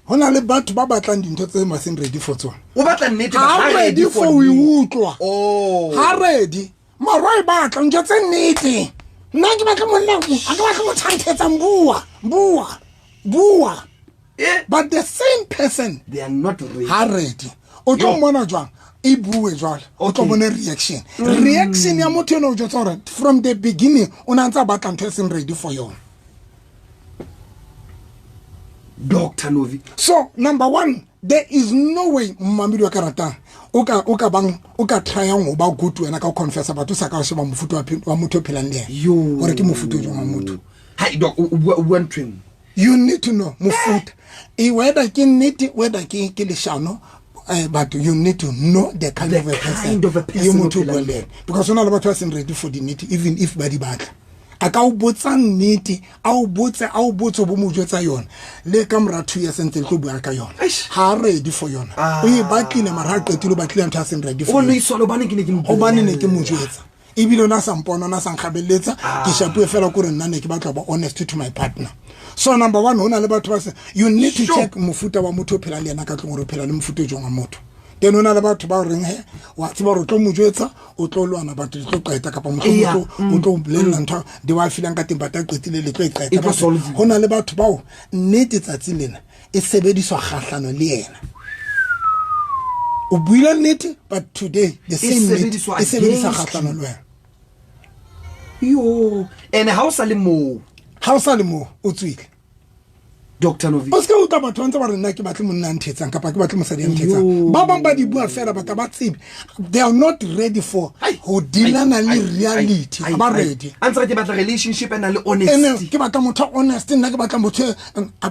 Ho na le batho ba batlang dintho tse ba seng ready for tsona. O batla nnete, Ha but ha ready ready for for ho e nnete. utlwa. Oh. Ha ready. Mara e batla ntho tse nnete. Nna ke batla monna, ha ke batle ho tshanthetsa, bua, bua, bua. But the same person, they are not ready. Ha ready. O tlo Yo. mmona jwang? E bue jwale. O tlo Okay. bona reaction. Reaction ya motho ena o jwetsa hore from the beginning o na ntse a batla ntho e seng ready for yona. Doctor Novi. So number one, there is no way mmamedi wa ka ratang o ka, o ka bang, o ka tryang ho ba good wena ka ho confessa batho sa ka o sheba mofuta wa motho o phelang le yena. Yo. Hore ke mofuta o jwang wa motho. Hai, doc, o bua, o bua ntho e nngwe. You need to know mofuta. E whether ke nnete, whether ke leshano, but you need to know the kind The of a person. kind of a person Ye motho o o phelang buang le yena. Because hona le batho ba seng ready for the nnete, even if ba di batla. A ka o botsa nnete, a o botse, a o botse, o bo mo jwetsa yona. Le ka mora 2 years ntse le tlo bua ka yona. Eish. Ha a ready for yona. Ah. O e batlile mara ha qetile o batlile ntho a seng ready for O no yona. iswalo, hobane ke ne ke mo Hobane ne ke mo bolella. jwetsa. Ebile o na sa mpona, o na sa nkgabelletsa, ke shapuwe fela kore nna ne ke batla ho ba honest to my partner. So number one, ho na le batho ba se, you need to check mofuta wa motho o phelang le yena ka tlung, hore o phela le mofuta o jwang wa motho. Then ho na le batho ba reng he, wa tseba hore o tlo mo jwetsa, o tlo lwana, batho di tlo qeta, kapa mohlomong o tlo bolella ntho di wa feelang ka teng, batho ba qetile le tlo e qeta. E tlo solve. Ho na le batho bao nnete tsatsing lena e sebediswa kgahlano le yena. O buile nnete, but today the E same nnete sebediswa e sebediswa against kgahlano le wena. Yo, ene ha o sa le moo. Ha o sa le moo, o tswile. Doctor Novi. O se ke utlwa batho ba ntse ba re nna ke batle monna a nthetsang kapa ke batle mosadi a nthetsang. Yo. Ba bang ba di bua fela, but ha ba tsebe. They are not ready for Ai, ho dealana le ai, reality. ai, Ha ba ai. ready. A ntse re ke batla relationship e nang le Ene, honesty. ke batla motho honest, nna ke batla motho,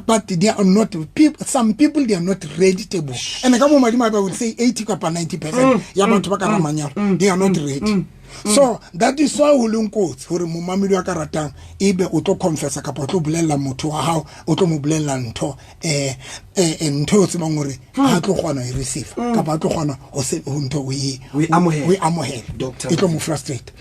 but they are not people, some people they are not ready to go. And ka mo madimabe, I would say 80 kapa 90% ya batho ba ka ra manyalo, they are not ready. So that is why ho leng kotsi hore momamedi wa ka ratang ebe o tlo confessa kapa o tlo bolella motho wa hao, o tlo mo bolella ntho, ntho o tsebang hore ha tlo kgona ho e receive, kapa ha tlo kgona ho se, ho ntho o e, O e amohela. o e amohela. Doctor. E tlo mo frustrate.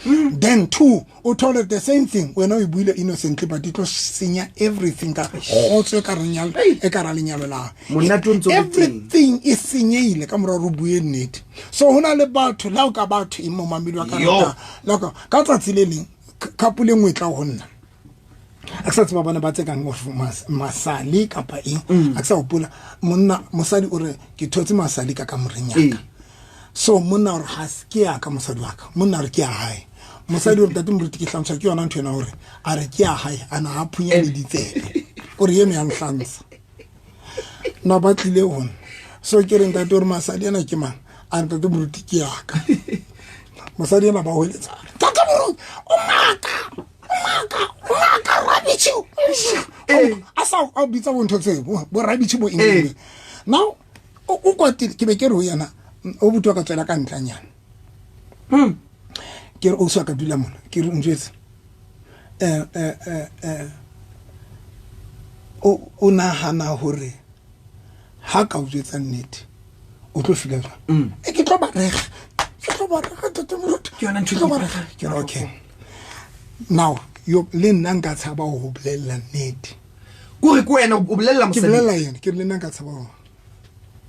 Then two, o thole the same thing, wena o e buile innocently, but e tlo senya everything ka kgotso e ka reng ya, e ka ra lenyalo la hao. Monate o ntso le teng. Everything e senyehile ka mora hore o bue nnete. So ho na le batho, le ha o ka batho eng momamedi wa ka Yo. ratang, le ha o ka tsatsi le leng, couple e nngwe e tla ho nna. A ke sa tseba bana ba tse kang masali kapa eng. A ke sa hopola. Monna, mosadi o re, ke thotse masali ka kamoreng ya ka. So monna o re, ha se ke ya ka mosadi wa ka. Monna o re, ke ya hae. Mosadi o re, ntate moruti, ke hlantswa ke yona ntho ena hore a re ke ya hae, a na ha phunya le ditsebe. O re eno ya nhlantsha. No ba tlile ho nna. So ke re, ntate, o re masali ana ke mang? A re, ntate moruti, ke ya ka. Mosadi ena ba hweletsa, ntate moruti, o maka, o maka, o maka, rubbish. A sa a bitsa bo ntho tseo, bo rubbish bo eng eng. Now, o kwatile, ke be ke re ho yena, o buti wa ka tswela ka ntlanyana. Ke re, o sa ka dula mona, ke re, o njwetse. O nahana hore ha ka o jwetsa nnete, o tlo feel jwang? Ke tlo ba rega. Ke tlo ba rega, ntate moruti. Ke yona ntho e Ke tlo ba ke rega. Ke re, okay. Now, yo, le nna nka tshaba ho bolella nnete. Kore ke wena o bolella Ke mosadi? bolella yena, ke re le nna nka tshaba ho.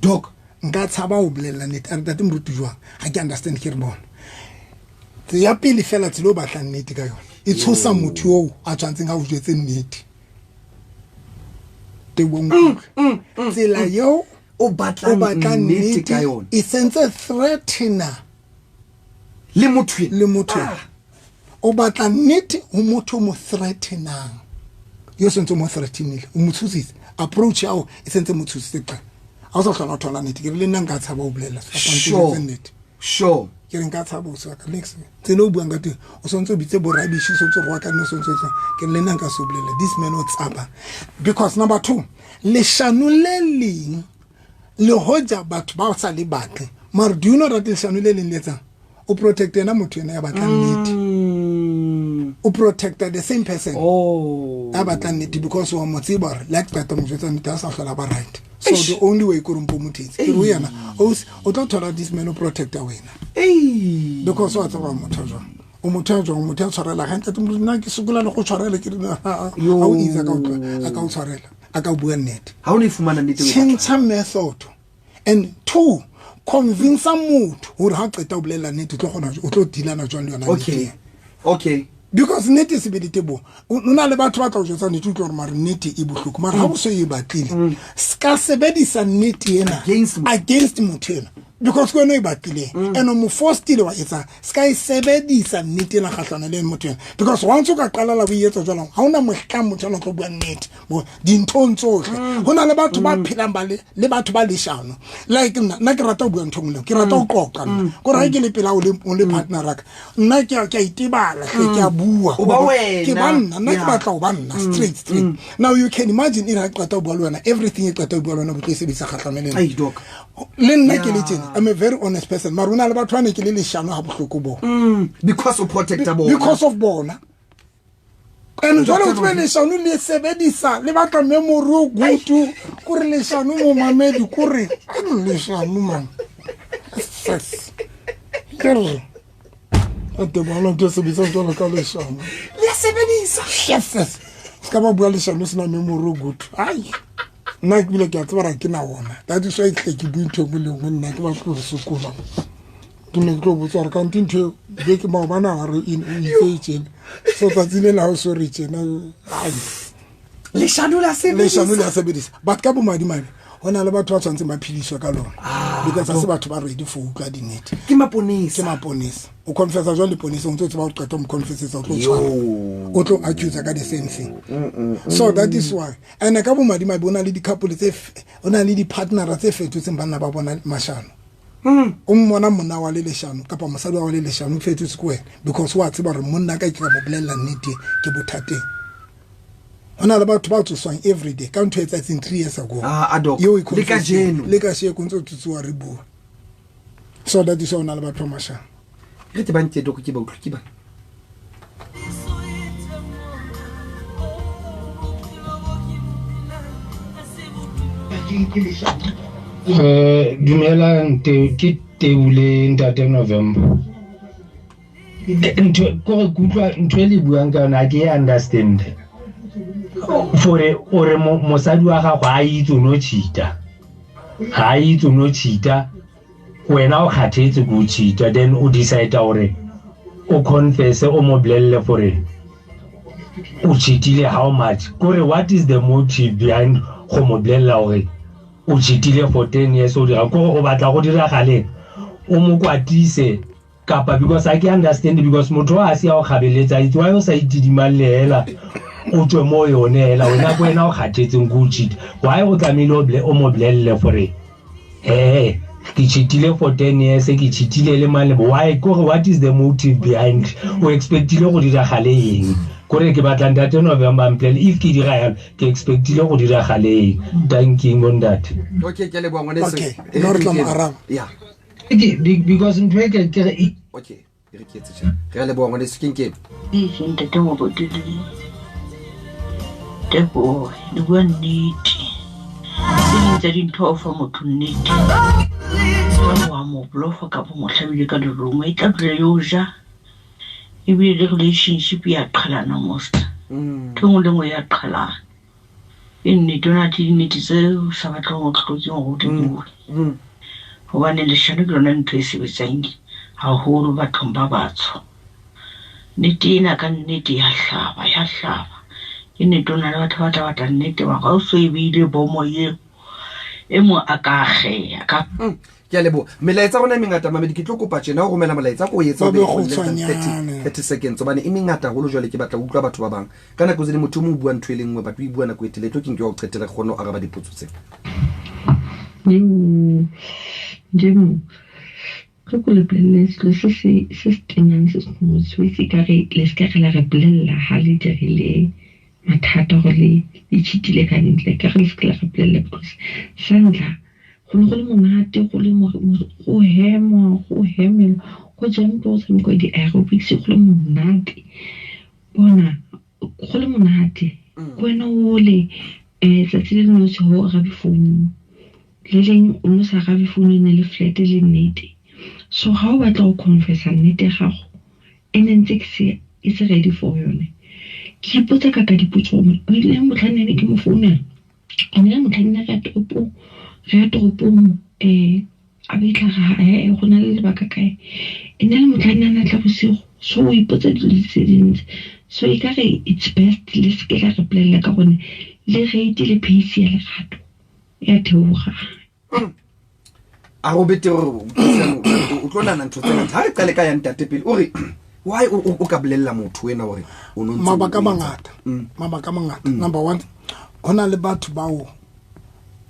Doc. Nka tshaba ho bolella nnete. A re, ntate moruti jwang? Ha ke understand, ke re bona. Tsela ya pele fela tsela o batlang nnete ka yona, e tshosa motho oo a tshwantseng a o jwetse nnete. Teboho nkutlwe. Tsela eo O batlang o batlang nnete ka nnete yona. e sentse threatener Le motho ena. le motho ena. O batla nnete ho motho o mo threatenang. Yo sentse o mo threatenile, o mo tshositse. Approach ya hao e sentse mo tshositse qala. Ha o sa hlola o thola nnete, ke re le nna nka tshaba ho bolella, se fapang ke jwetse nnete. Ke re nka tshaba ho se ka next. Tsela o buang ka teng, o sontse o bitse bo rubbish, o sontse o roaka nna, o sontse o etsang. Ke re le nna nka se o bolelle. This man o tshaba. Because number two, leshano le leng le hoja batho ba sa le batle. Mara do you know that leshano le leng le etsang? O protect yena motho yena ya batlang nnete. O protecta the same person. Ya batlang nnete because wa mo tseba hore le ha ke qeta mo jwetsa nnete, ha sa hlola ba right. So Eish. the only way ke hore mpo mo thetse. Ke re ho yena, o tlo thola this man o protecta wena. Ei. Because wa tseba motho jwang. O motho ya jwang, o motho ya tshwarela hantle. Ntate Moruti, nna ke sokola le go tshwarela, ke re, ha, ha, ha o easy, a ka o tloha, a ka o tshwarela, a ka o bua nnete. Ha o ne fumana nnete o e batlang. Tjhentjha method. And two, convince motho hore ha o qeta ho bolella nnete, o tlo kgona, o tlo dealana jwang le yona nnete ena. Because nnete e sebeditse bo. O na le batho ba tla o jwetsa nnete, o utlwe hore mare nnete e bohloko. Mara ha o so e batlile, ska sebedisa nnete ena Against motho. against motho ena. Because ke wena o e batlileng. And o mo forced-ile wa etsa, ska e sebedisa nnete ena kgahlano le motho ena. Because once o ka qalala o e etsa jwalo, ha hona mohlang motho ena o tlo bua nnete bo dinthong tsohle. Ho na le batho ba phelang ba le, le batho ba leshano. Like nna, nna ke rata ho bua ntho e nngwe le nngwe. Ke rata ho qoqa nna. Kore ha ke le pela o le partner ra ka, nna ke a itebala hle, ke a bua. O ba wena. Ke ba nna, nna ke batla ho ba nna, straight, straight. Now you can imagine e re ha ke qeta ho bua le wena, everything e qeta ho bua le wena, bo tlo e sebedisa kgahlano le nna. Ai, doc. Le nna ke le tjena, I'm a very honest person. Mara ho na le batho ba ne ke le leshano ha bohloko bo. Because o protecta bona. Because of bona. And jwale o tsebe leshano le sebedisa, le batla memory o good, kore leshano mo mamedi, kore leshano man. Yes. Ke re, Tebogo ntho e sebetsang jwalo ka leshano. Le a sebedisa. Yes, yes. Se ka ba bua leshano o sena memory o good. Ai. Nna ke bile ke a tseba gore ke na ona. That is why ke tle ke bue ntho e nngwe le nngwe nna ke batla go sokola. Ke ne ke tlo botsa gore kante ntho eo beke maobane a re o itse e tjena. So tsatsi le la o so re tjena. Ai. Leshano la sebedisa. Leshano le a sebedisa. But ka bomadimabe go na le batho ba tshwanetseng ba phediswe ka lona ah, because ga se batho ba ready for utlwa dinete ke maponesa ke maponesa o confessa jwang leponesa o ntse o tseba go qeta o mo confessetsa o tlo tshwara o tlo accuse ka the same thing so that is why and ka bomadimabe o na le di-couple tse o na le di-partnera tse fetotseng banna ba bona mashano o mmona monna wa le leshano kapa mosadi wa le leshano o fetotse ke wena because wa tseba gore monna ka ke ka mo bolelela nnete ke bothateng go na le batho ba tsoswang everyday ka ntho e tsatseng 3 years ago Ah, Doc. eo e Le kajeno. le kasheko ntse o tsotsoa re bua so that is why o na le batho ba mashano Re te bang tse Doc ke ba utlwe ke ba. Dumelang te ke Teule ntate November. Ntho kore ke utlwa ntho e le buang ka yona ha ke e understand. Fore o re mosadi wa gago ha a itse o no cheat-a. Ha a itse o no cheat-a wena o kgathetse ke o cheat-a then o decide hore o confess o mo bolelle gore o cheat-ile how much. Kore what is the motive behind go mo bolella hore o cheat-ile for 10 years o dira kore o batla go diragaleng o mo kwatise kapa because ha ke understand because motho a se ya o kgabeletsa itse why o sa itidimalle hela o tswe mo yone hela wena ko wena o kgathetseng ke o cheat why o tlamehile o mo bolelle gore eh ke cheatile for 10 years ke cheatile le mang le why kore what is the motive behind o expectile go diragale eng kore ke batla ntate November mpolelle if ke dira yalo ke expectile go diragale eng thank you ntate. Okay, ke a leboha ngwaneso. Okay, no re tla mo araba. Yeah. Because ntho e ke re Okay, e re ke etse tjena. Re a leboha ngwaneso ke nkeng. Itse ntate Moruti le Teboho le bua nnete. Tse ding tsa dintho ha o fa motho nnete jwale wa mo bolofa kapa mo hlabile ka lerumo e tla dula e o ja ebile le relationship ya qhalana most. Ntho e nngwe le nngwe ya qhalana. Ke nnete o na le dinnete tse o sa batleng ho tlokeng hore o di bue. Hobane leshano ke yona ntho e sebetsang haholo bathong ba batsho. Nnete ena ka nnete ya hlaba, ya hlaba. Ke nnete ho na le batho ba tla batla nnete mara ha o so e beile bomo eo, e mong a ka akgeha ka Ke a leboha. Melaetsa rona e mengata mamedi ke tlo kopa tjena o romela molaetsa ko o etsa Ba be o be less than kgutshwanyane. 30 seconds hobane e mengata haholo jwale ke batla ho utlwa batho ba bang. Ka nako tse ding motho o mong o bua ntho e le nngwe but o e bua nako e telele tlo ke nke wa ho qetela re kgone ho araba dipotso tsena. Modimo, tlo ko le bolelle selo se se se se tenang se se ngotswe se ka re le se ka re la re bolella ha le dirile mathata gore le le cheat-ile ka ntle ka re le se ke la re bolella because sa ntlha go ne go le monate go le go hemwa go hemelwa go jampiwa go tshamekiwa di-aerobics go le monate bona go le monate ke wena ole tsatsi le lengwe o se ho arabe founu le leng o ne o sa arabe founu e ne le flat le nnete so ga o batla go confessa nnete ya gago e ne ntse ke se e se ready for yone ke ipotsa ka ka dipotso gore o ile motlhang ne ke mo founela ene le motlhang ne re ya toropong re ya toropong a be tla re go na le lebaka kae e ne le motlhang ne a tla bosigo so o ipotsa dilo tse dintsi so e ka re it's best le seke la re bolelela ka gonne le rate le pace ya lerato ya theoga. A go betere o tlo nahana ntho tse ngata. Ha re qale ka ya ntate pele o re why o ka bolella motho wena hore o no ntse o Mabaka a etsa? mangata. Mabaka a mangata. Number 1, ho na le batho bao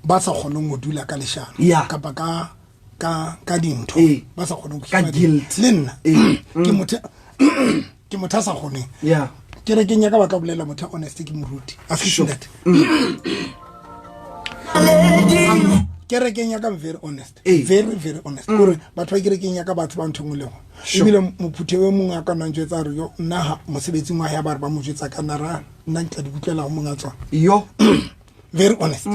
ba sa kgoneng ho dula ka leshano kapa ka ka ka dintho ba sa kgoneng ho Ka keep-a guilt. Le nna ke motho ke motho a sa kgoneng. Kerekeng ya ka ba tla bolela motho a honest ke moruti. A se ntate. Kerekeng ya ka I'm very honest. Very very honest. Kore batho ba kerekeng ya ka batho ba ntho e nngwe le nngwe. Ebile mophutheo e mongwe a ka nna njwetsa a re yo nna ha mosebetsing wa hae ba re ba mo jwetsa ka nna ra nna ke tla di utlwela ho monga tsona. Yo. Very honest.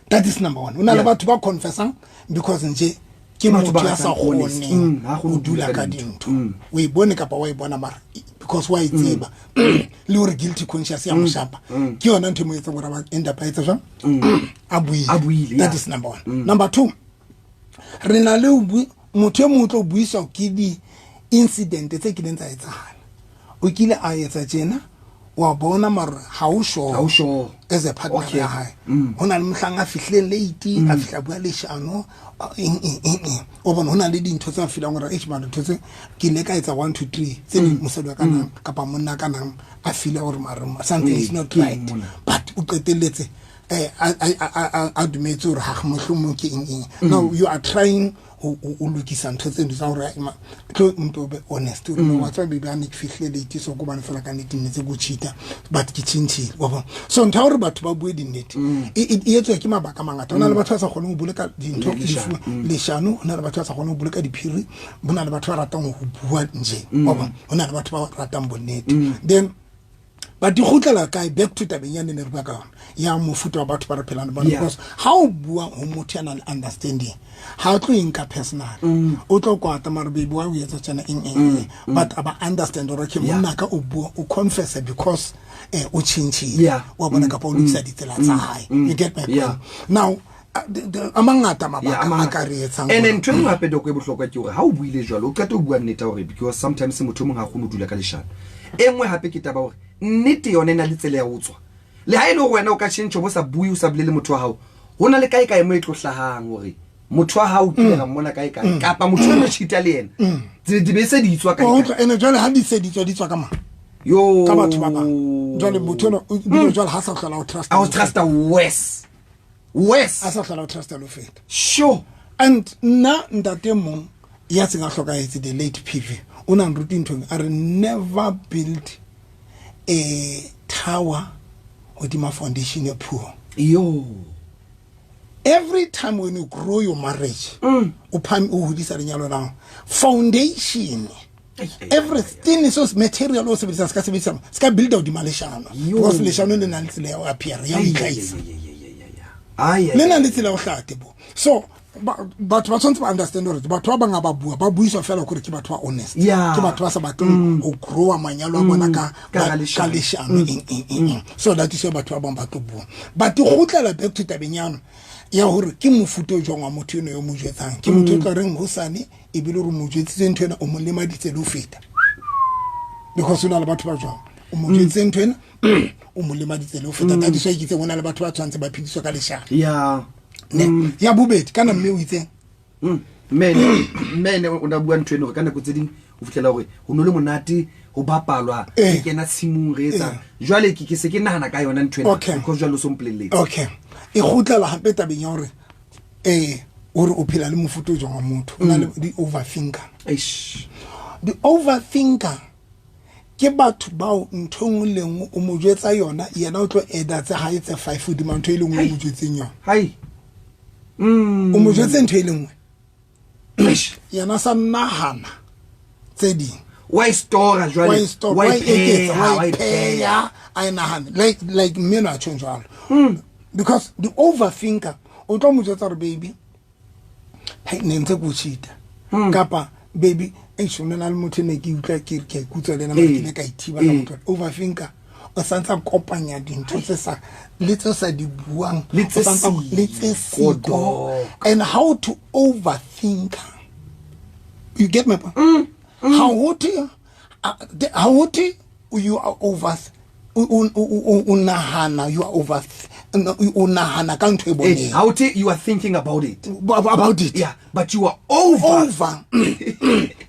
That is number 1. O na le batho ba confessang because nje Ke Batho ba motho ya sa ratang honest. kgoneng Ha kgone ho ho dula ka dintho. O e bone kapa wa e bona, mara because wa e tseba le hore guilty conscious ya mo shapa, ke yona ntho e mo etsang hore a ba end up a etsa jwang, a buile. A buile, That yeah. is number one. Number two, re na le ho motho e mong o tlo buiswa ke di-incident tse kileng tsa etsahala. O kile a etsa tjena, wa bona, mara ha o sure. Ha o sure. As a partner Okay. ya hae, ho na le mohlang a fihlileng late, a fihla bua leshano, eng eng eng eng, o bona ho na le dintho tse a feelang gore eish, mara ntho tse ke ile ka etsa 1 2 3 tse ding, mosadi wa ka nang kapa monna ka nang a feela gore mara something is not Ke eng right. mona? But o qetelletse a dumetse hore ha mohlomong ke eng eng. Now you are trying ho lokisa ntho tse tsa hore tlo mpo be honest hore wa tseba, baby, a ne ke fihlile late, so ko bane fela ka nnete ne tse ko cheata, but ke tjhentjhile, wa bona. So ntho ya hore batho ba bue dinnete e etswa ke mabaka a mangata. Ho na le batho ba sa kgoneng ho boloka dintho, leshano. Ho na le batho ba sa kgoneng ho boloka diphiri. Ho na le batho ba ratang ho bua nje, wa bona. Ho na le batho ba ratang bonnete. Then but di kgutlela kae? Back to tabeng ya ne re bua ka yona ya mofuta wa batho ba re phelang le bona. Because ha o bua ho motho ya nang le understanding, ha o tlo e nka personal. O tlo kwata, mara baby, wa o etsa tjena, eng eng eng, but a ba understand hore okay, monna ka o bua, o confess because o tjhentjhile, wa bona, kapa o lokisa ditsela tsa hae. You get my point? Yeah. Now a mangata Yeah, mabaka a a mangata. ka re etsang And hore- ntho e nngwe hape, Doc, e bohlokwa ke hore ha o buile jwalo, o qeta ho bua nnete ya hore, because sometimes motho o mong ha kgone ho dula ka leshano. E nngwe hape ke taba hore nnete yona e na le tsela ya ho tswa. Le ha e le hore wena o ka tjhentjha, o bo sa bue, o sa bolele motho wa hao, ho na le kae kae mo e tlo hlahang hore motho wa hao o kile ra mmona kae kae, kapa motho o no cheat-a le yena, di be se di tswa kae Wa kae. utlwa? Ene jwale ha di se di tswa, di tswa ka mang? Yo. Ka batho ba bang. Jwale motho enwa o ebile jwale ha sa hlola o trust. A o trusta worse worse. A sa hlola o trusta le ho feta. Sure. And nna ntate mong ya seng a hlokahetse, the late PV, o na nruti nthong a re, never build a tower hodima foundation e poor. Yo. Every time when you grow your marriage, o pham o hodisa lenyalo la hao, foundation, everything so material o sebedisang se ka sebedisa, se ka builda hodima leshano, Yo. because leshano le na le tsela ya ho appear, ya ho itlhahisa. Ai, ai, Le na le tsela ya ho hlaha tebo. So batho ba tshwanetse ba understand hore batho ba bang ha ba bua, ba buiswa fela kore ke batho ba honest. Ke batho ba sa batleng ho growa manyalo a bona ka Ka ka leshano. leshano, eng eng eng eng. So that is why batho ba bang ba tlo bua, but e kgutlela back to tabeng yano ya hore ke mofuta o jwang wa motho eno yo mo jwetsang. Ke motho o tla reng hosane ebile hore mo jwetsitse ntho ena, o mo lemaditse le ho feta, because o na le batho ba jwang, o mo jwetsitse ntho ena, o mo lemaditse le ho feta. That is why ke itseng ho na le batho ba tshwanetse ba phediswa ka leshano. Ne ya bobedi kana mme o itseng? Mme ene o na bua ntho eno hore ka nako tse ding o fitlhela hore ho no le monate ho bapalwa, re kena tshimong, re etsa jwale ke se ke nahana ka yona ntho ena, because jwale o so mpolelletse. Okay, e kgutlela hape tabeng ya hore hore o phela le mofuta o jwang wa motho. O na le di-overthinker. Eish. Di-overthinker ke batho bao ntho e nngwe le nngwe o mo jwetsa yona, yena o tlo eda tse hae tse five hodima ntho e le nngwe o mo jwetseng yona. Hai. O mo jwetse ntho e le nngwe, Eish. yena sa nahana tse ding. Wa e stora jwale. Wa e store, wa wa e e eketsa, pheha, wa e pheha, a e nahane like mme enwa a tjhong jwalo, because the overthinker o tlo mo jwetsa hore baby, hei, ne ntse ke o cheat-a, kapa baby, eish, o ne na le motho e ne ke utlwa ke re ke a ikutswa le ena, mara ke ile ka ithiba ka motho. Overthinker o santse a kopanya dintho tse sa le tse sa di buang, Le tse o santse le tse siko, siko. Doc. And how to overthink, you get my point? Ha ho thwe, ha ho thwe you are over, o nahana, you are over, o nahana ka ntho e boneng. How to, you are thinking about it. About it. Yeah, but you are over. Over.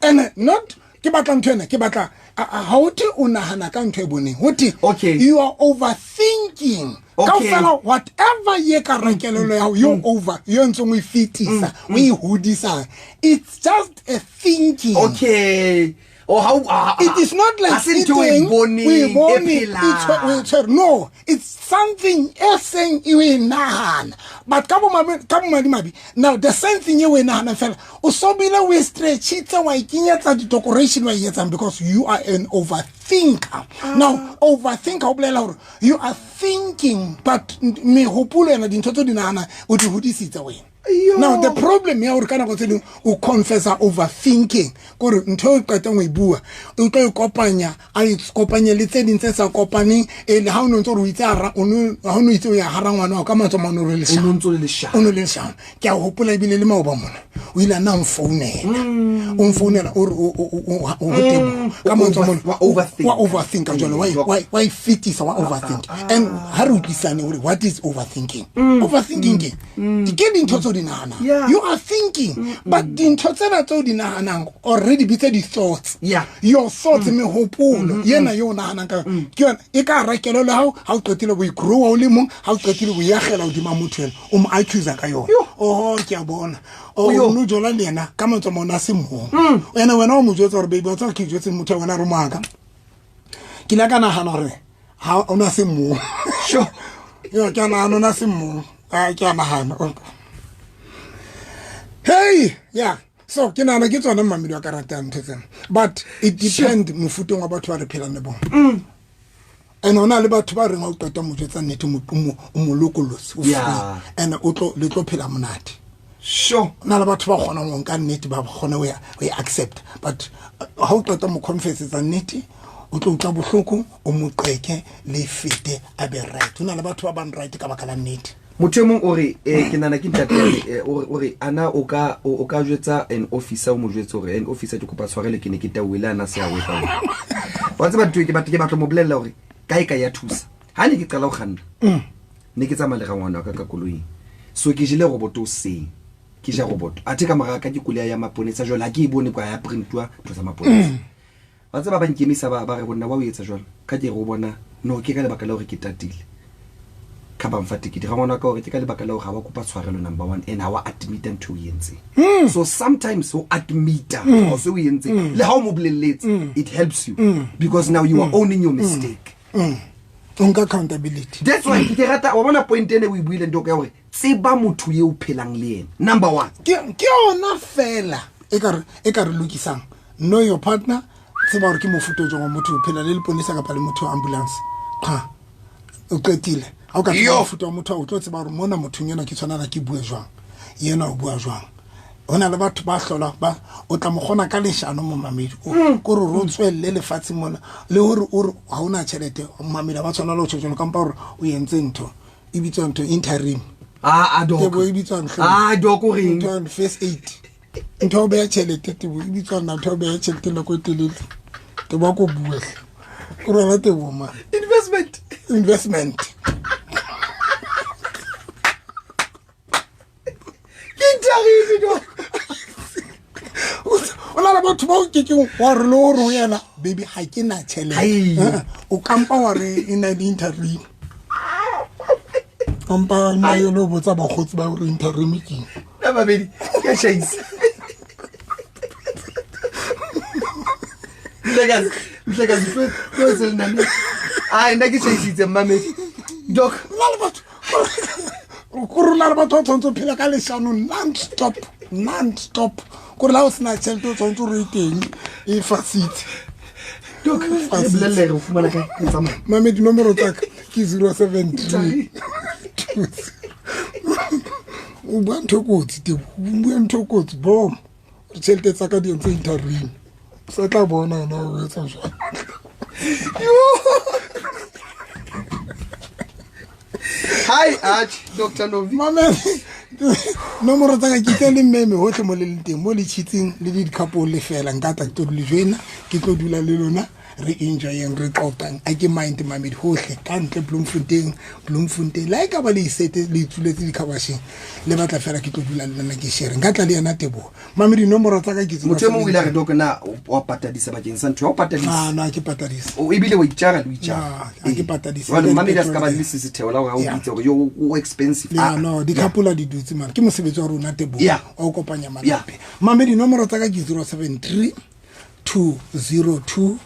And not ke batla ntho ena, ke batla ha ho thwe o nahana ka ntho e boneng. Ho thwe Okay. you are overthinking. Okay. Kaofela whatever ye ka rekelelo ya hao, yo over, yo ntseng o e fetisa, o e hodisa. It's just a thinking. Okay. Oh, how It is not like ha se ntho o e e teng, boneng, o e bone, e e o e phelang. tshwere. No, it's something e seng e o e nahana, but ka bomadimabe now the same thing e o e nahana fela, o so bile o e stretchitse, wa e kenyetsa di-decoration, wa e etsang, because you are an overthinker. Now overthinker o bolela hore you are thinking, but mehopolo yona, dintho tse o di nahanang, o di hodisitse wena. Now the problem ya hore ka nako tse ding o confessa overthinking, kore ntho e qetang o e bua o tlo e kopanya, a e kopanye le tse ding tse sa kopaneng, e le ha o no ntse o itse ha o no itse o ya hara ngwana wa ka mantswe a mane o le leshano, o no le leshano. Ke a hopola ebile le maoba mona o ile a nna mfounela, o mfounela o re o tebo ka mantswe a mane wa overthink jwale, wa e fetisa, wa overthink. And ha re utlwisane hore what is overthinking? Overthinking ke dintho tse di nahanang. You are thinking, but dintho tsena tseo di nahanang already bitse di-thoughts. Your thoughts, mehopolo yena yo o nahanang ka ke yona e ka hara kelello ya hao. Ha o qetile bo e-growa o le mong, ha o qetile bo e akgela hodima motho ena, o mo accusa ka yona. Oho, ke a bona o no jola le yena ka mantswe a mona a se mong. Ene wena o mo jwetsa hore baby wa tseba ke jwetse motho wena re moaka, ke ile ka nahana hore ha o na se mong. Sure. Yo, ke a nahana o na se mong. Ke a nahana. Hey, yeah. So ke nahana ke tsona mmamedi wa karata ya ntho tsena. But it depend mofuteng wa batho ba re phelang le bona. And hona le batho ba reng ha o qeta mo jwetsa nnete, o mo lokolotse, o free. And o tlo, le tlo phela monate. Sure. Hona le batho ba kgonang ho nka nnete, ba kgone ho e accept. But ha o qeta mo confessetsa nnete, o tlo utlwa bohloko, o mo qeke, le fete, a be right. Hona le batho ba bang right ka baka la nnete. Motho e mong o re, ke nahana ke ntate, o re ana o ka jwetsa an officer, o mo jwetse hore an officer ke kopa tshwarelo, ke ne ke tauwele ana se a wepa. Wa tseba ntho e ke batla, ke batla mo bolella hore kae kae ya thusa. Ha ne ke qala ho kganna, ne ke tsamaya le rangwana wa ka ka koloing. So ke jele roboto hoseng, ke ja roboto. Athe ka mora ka ke koloi ya maponesa jwale, ha ke e bone kwa ya printwa ntho tsa maponesa. Wa tseba ba nkemisa ba re bonna wa o etsa jwalo. Ka ke re o bona, no ke ka lebaka la hore ke tatile. Ka ba mfa tekete. Rangwana wa ka hore ke ka lebaka la hore ha wa kopa tshwarelo number 1 and ha wa admita ntho e o entseng. So sometimes ho admita o se o entseng, le ha o mo bolelletse, it helps you because now you are owning your mistake. O nka accountability. That's why ke rata wa bona point ene o e buileng Doc ya hore tseba motho eo phelang le yena. Number 1. Ke yona fela e ka re lokisang. Know your partner, tseba hore ke mofuta o jwang wa motho, o phela le leponesa kapa le motho wa ambulance. Qha. O qetile. Ha o ka tseba mofuta wa motho, o tlo tseba hore mona mothong ena ke tshwanela ke bue jwang, yena o bua jwang. Ho na le batho ba hlola ba o tla mo kgona ka leshano momamedi. O kore o tswelle lefatsheng mona le hore o re ha ona tjhelete, momamedi ba tshwanela ho tjho jwalo, kampa hore o entse ntho e bitswang ntho interim. Doc. Tebo e bitswang ntho. Doc o reng? Ntho first aid. Ntho o beha tjhelete, Tebo e bitswang ntho o beha tjhelete nako e telele. Tebo a ko bue hle. O rwala Tebo ma. Investment. Investment. Ke interim, Doc. O na le batho bao ke keng wa re le hore ho yena, baby, ha ke na tjhelete. Hai. O kampa wa re e na le interim. Kampa nna yo lo botsa bakgotsi ba hore interim ke eng. Nna babedi, ke a tjhaisa. Ntlekazi, tlo tse le nna. Ai, nna ke tjhaisitse, mmamedi. Doc. Nna le batho, ko rona le batho ba tshwanetse ho phela ka leshano non-stop, non-stop. Kore la o sena tjhelete o tshwanetse hore e teng, e fasitse. Doc, re bolelle re o fumana kae? Ke tsamaya. Mamedi, nomoro tsa ka ke 073. O bua ntho e kotsi, Tebo. O bua ntho e kotsi, bom. Tjhelete tsa ka di entse interim. Sa tla bona na o etsa jwang. Hi, Arch, Doctor Novi. Mamedi, nomoro tsa ka ke tse le mmeme hohle mo le leng teng, mo le tjhitseng le le di-couple le fela. Nka tla ke tlo le joina, ke tlo dula le lona, re enjoyeng, re qoqang. A ke mind mamedi hohle ka ntle Bloemfontein, Bloemfontein. La e ka ba le isete, le ituletse di-covers-eng, le batla fela ke tlo dula le lona ke share. Nka tla le yena Teboho. Mamedi, nomoro tsa ka ke Motho e mong o ile a re, Doc, na wa patadisa bakeng sa ntho ya ho patadisa? Ah, no, ha ke patadise. O ebile wa itjara le ho itjara. Ah, ha ke patadise. Jwale mamedi a se ka ba le sesitheo la hore ha o bitse hore yo o expensive. Yeah, Ah, no, yeah. di-couple di dutse mane. Ke mosebetsi wa rona Teboho, Yeah. wa ho kopanya Yeah. malape. Mamedi, nomoro tsa ka ke 073 202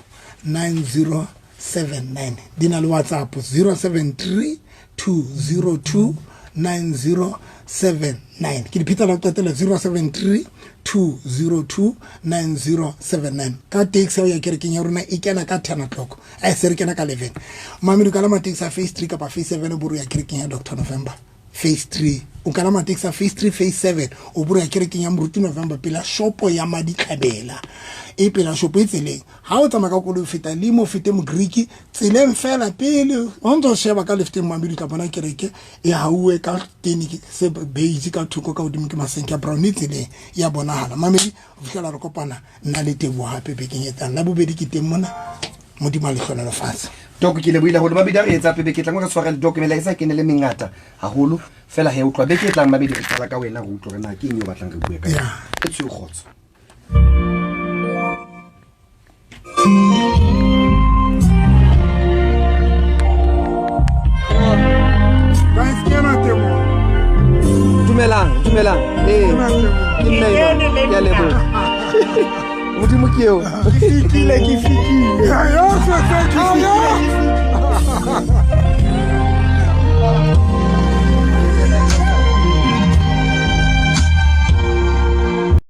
9079. Di na le WhatsApp 073 202 9079. Ke di pheta la ho qetela 073 202 9079. Ka taxi ya ho ya kerekeng ya rona e kena ka 10 o'clock. Ai, se re kena ka 11. Mamedi, ka la ma taxi a phase 3 kapa phase 7 boro ya kerekeng ya Doctor November. Phase 3, o kalama taxi ya Phase 3, Phase 7, o bua kerekeng ya Moruti November pela shopo ya Maditlhabela, e pela shopo e tseleng. Ha o tsamaya ka koloi o feta limo, o fete Mogriki tseleng fela pele o ntse o sheba ka lefteng, mamedi, o tla bona kereke e hauwe ka tene se beige ka thoko, ka hodimo ke masenke a brown, e tseleng ya bonahala. Mamedi, ho fihlela re kopana nna le Teboho hape bekeng e tlang la bobedi, ke teng mona. Modimo a le hlohonolofatse. Doko, ke lebohile haholo. Mabedi a re etsa pebe ke tlang re tshwarele Doko, melaetsa e kene le mengata haholo fela he. Utlwa, beke e tlang, mabedi, re qala ka wena, re utlwe hore na ke eng eo batlang re bue ka yona. E tshweu kgotso. Guys, ke ena Teboho. Dumelang, dumelang. Ee, ke nna enwa. Ke a leboha. Modimo ke eo. Ke fihlile, ke fihlile. Ya, ya, se, se, ke fihlile.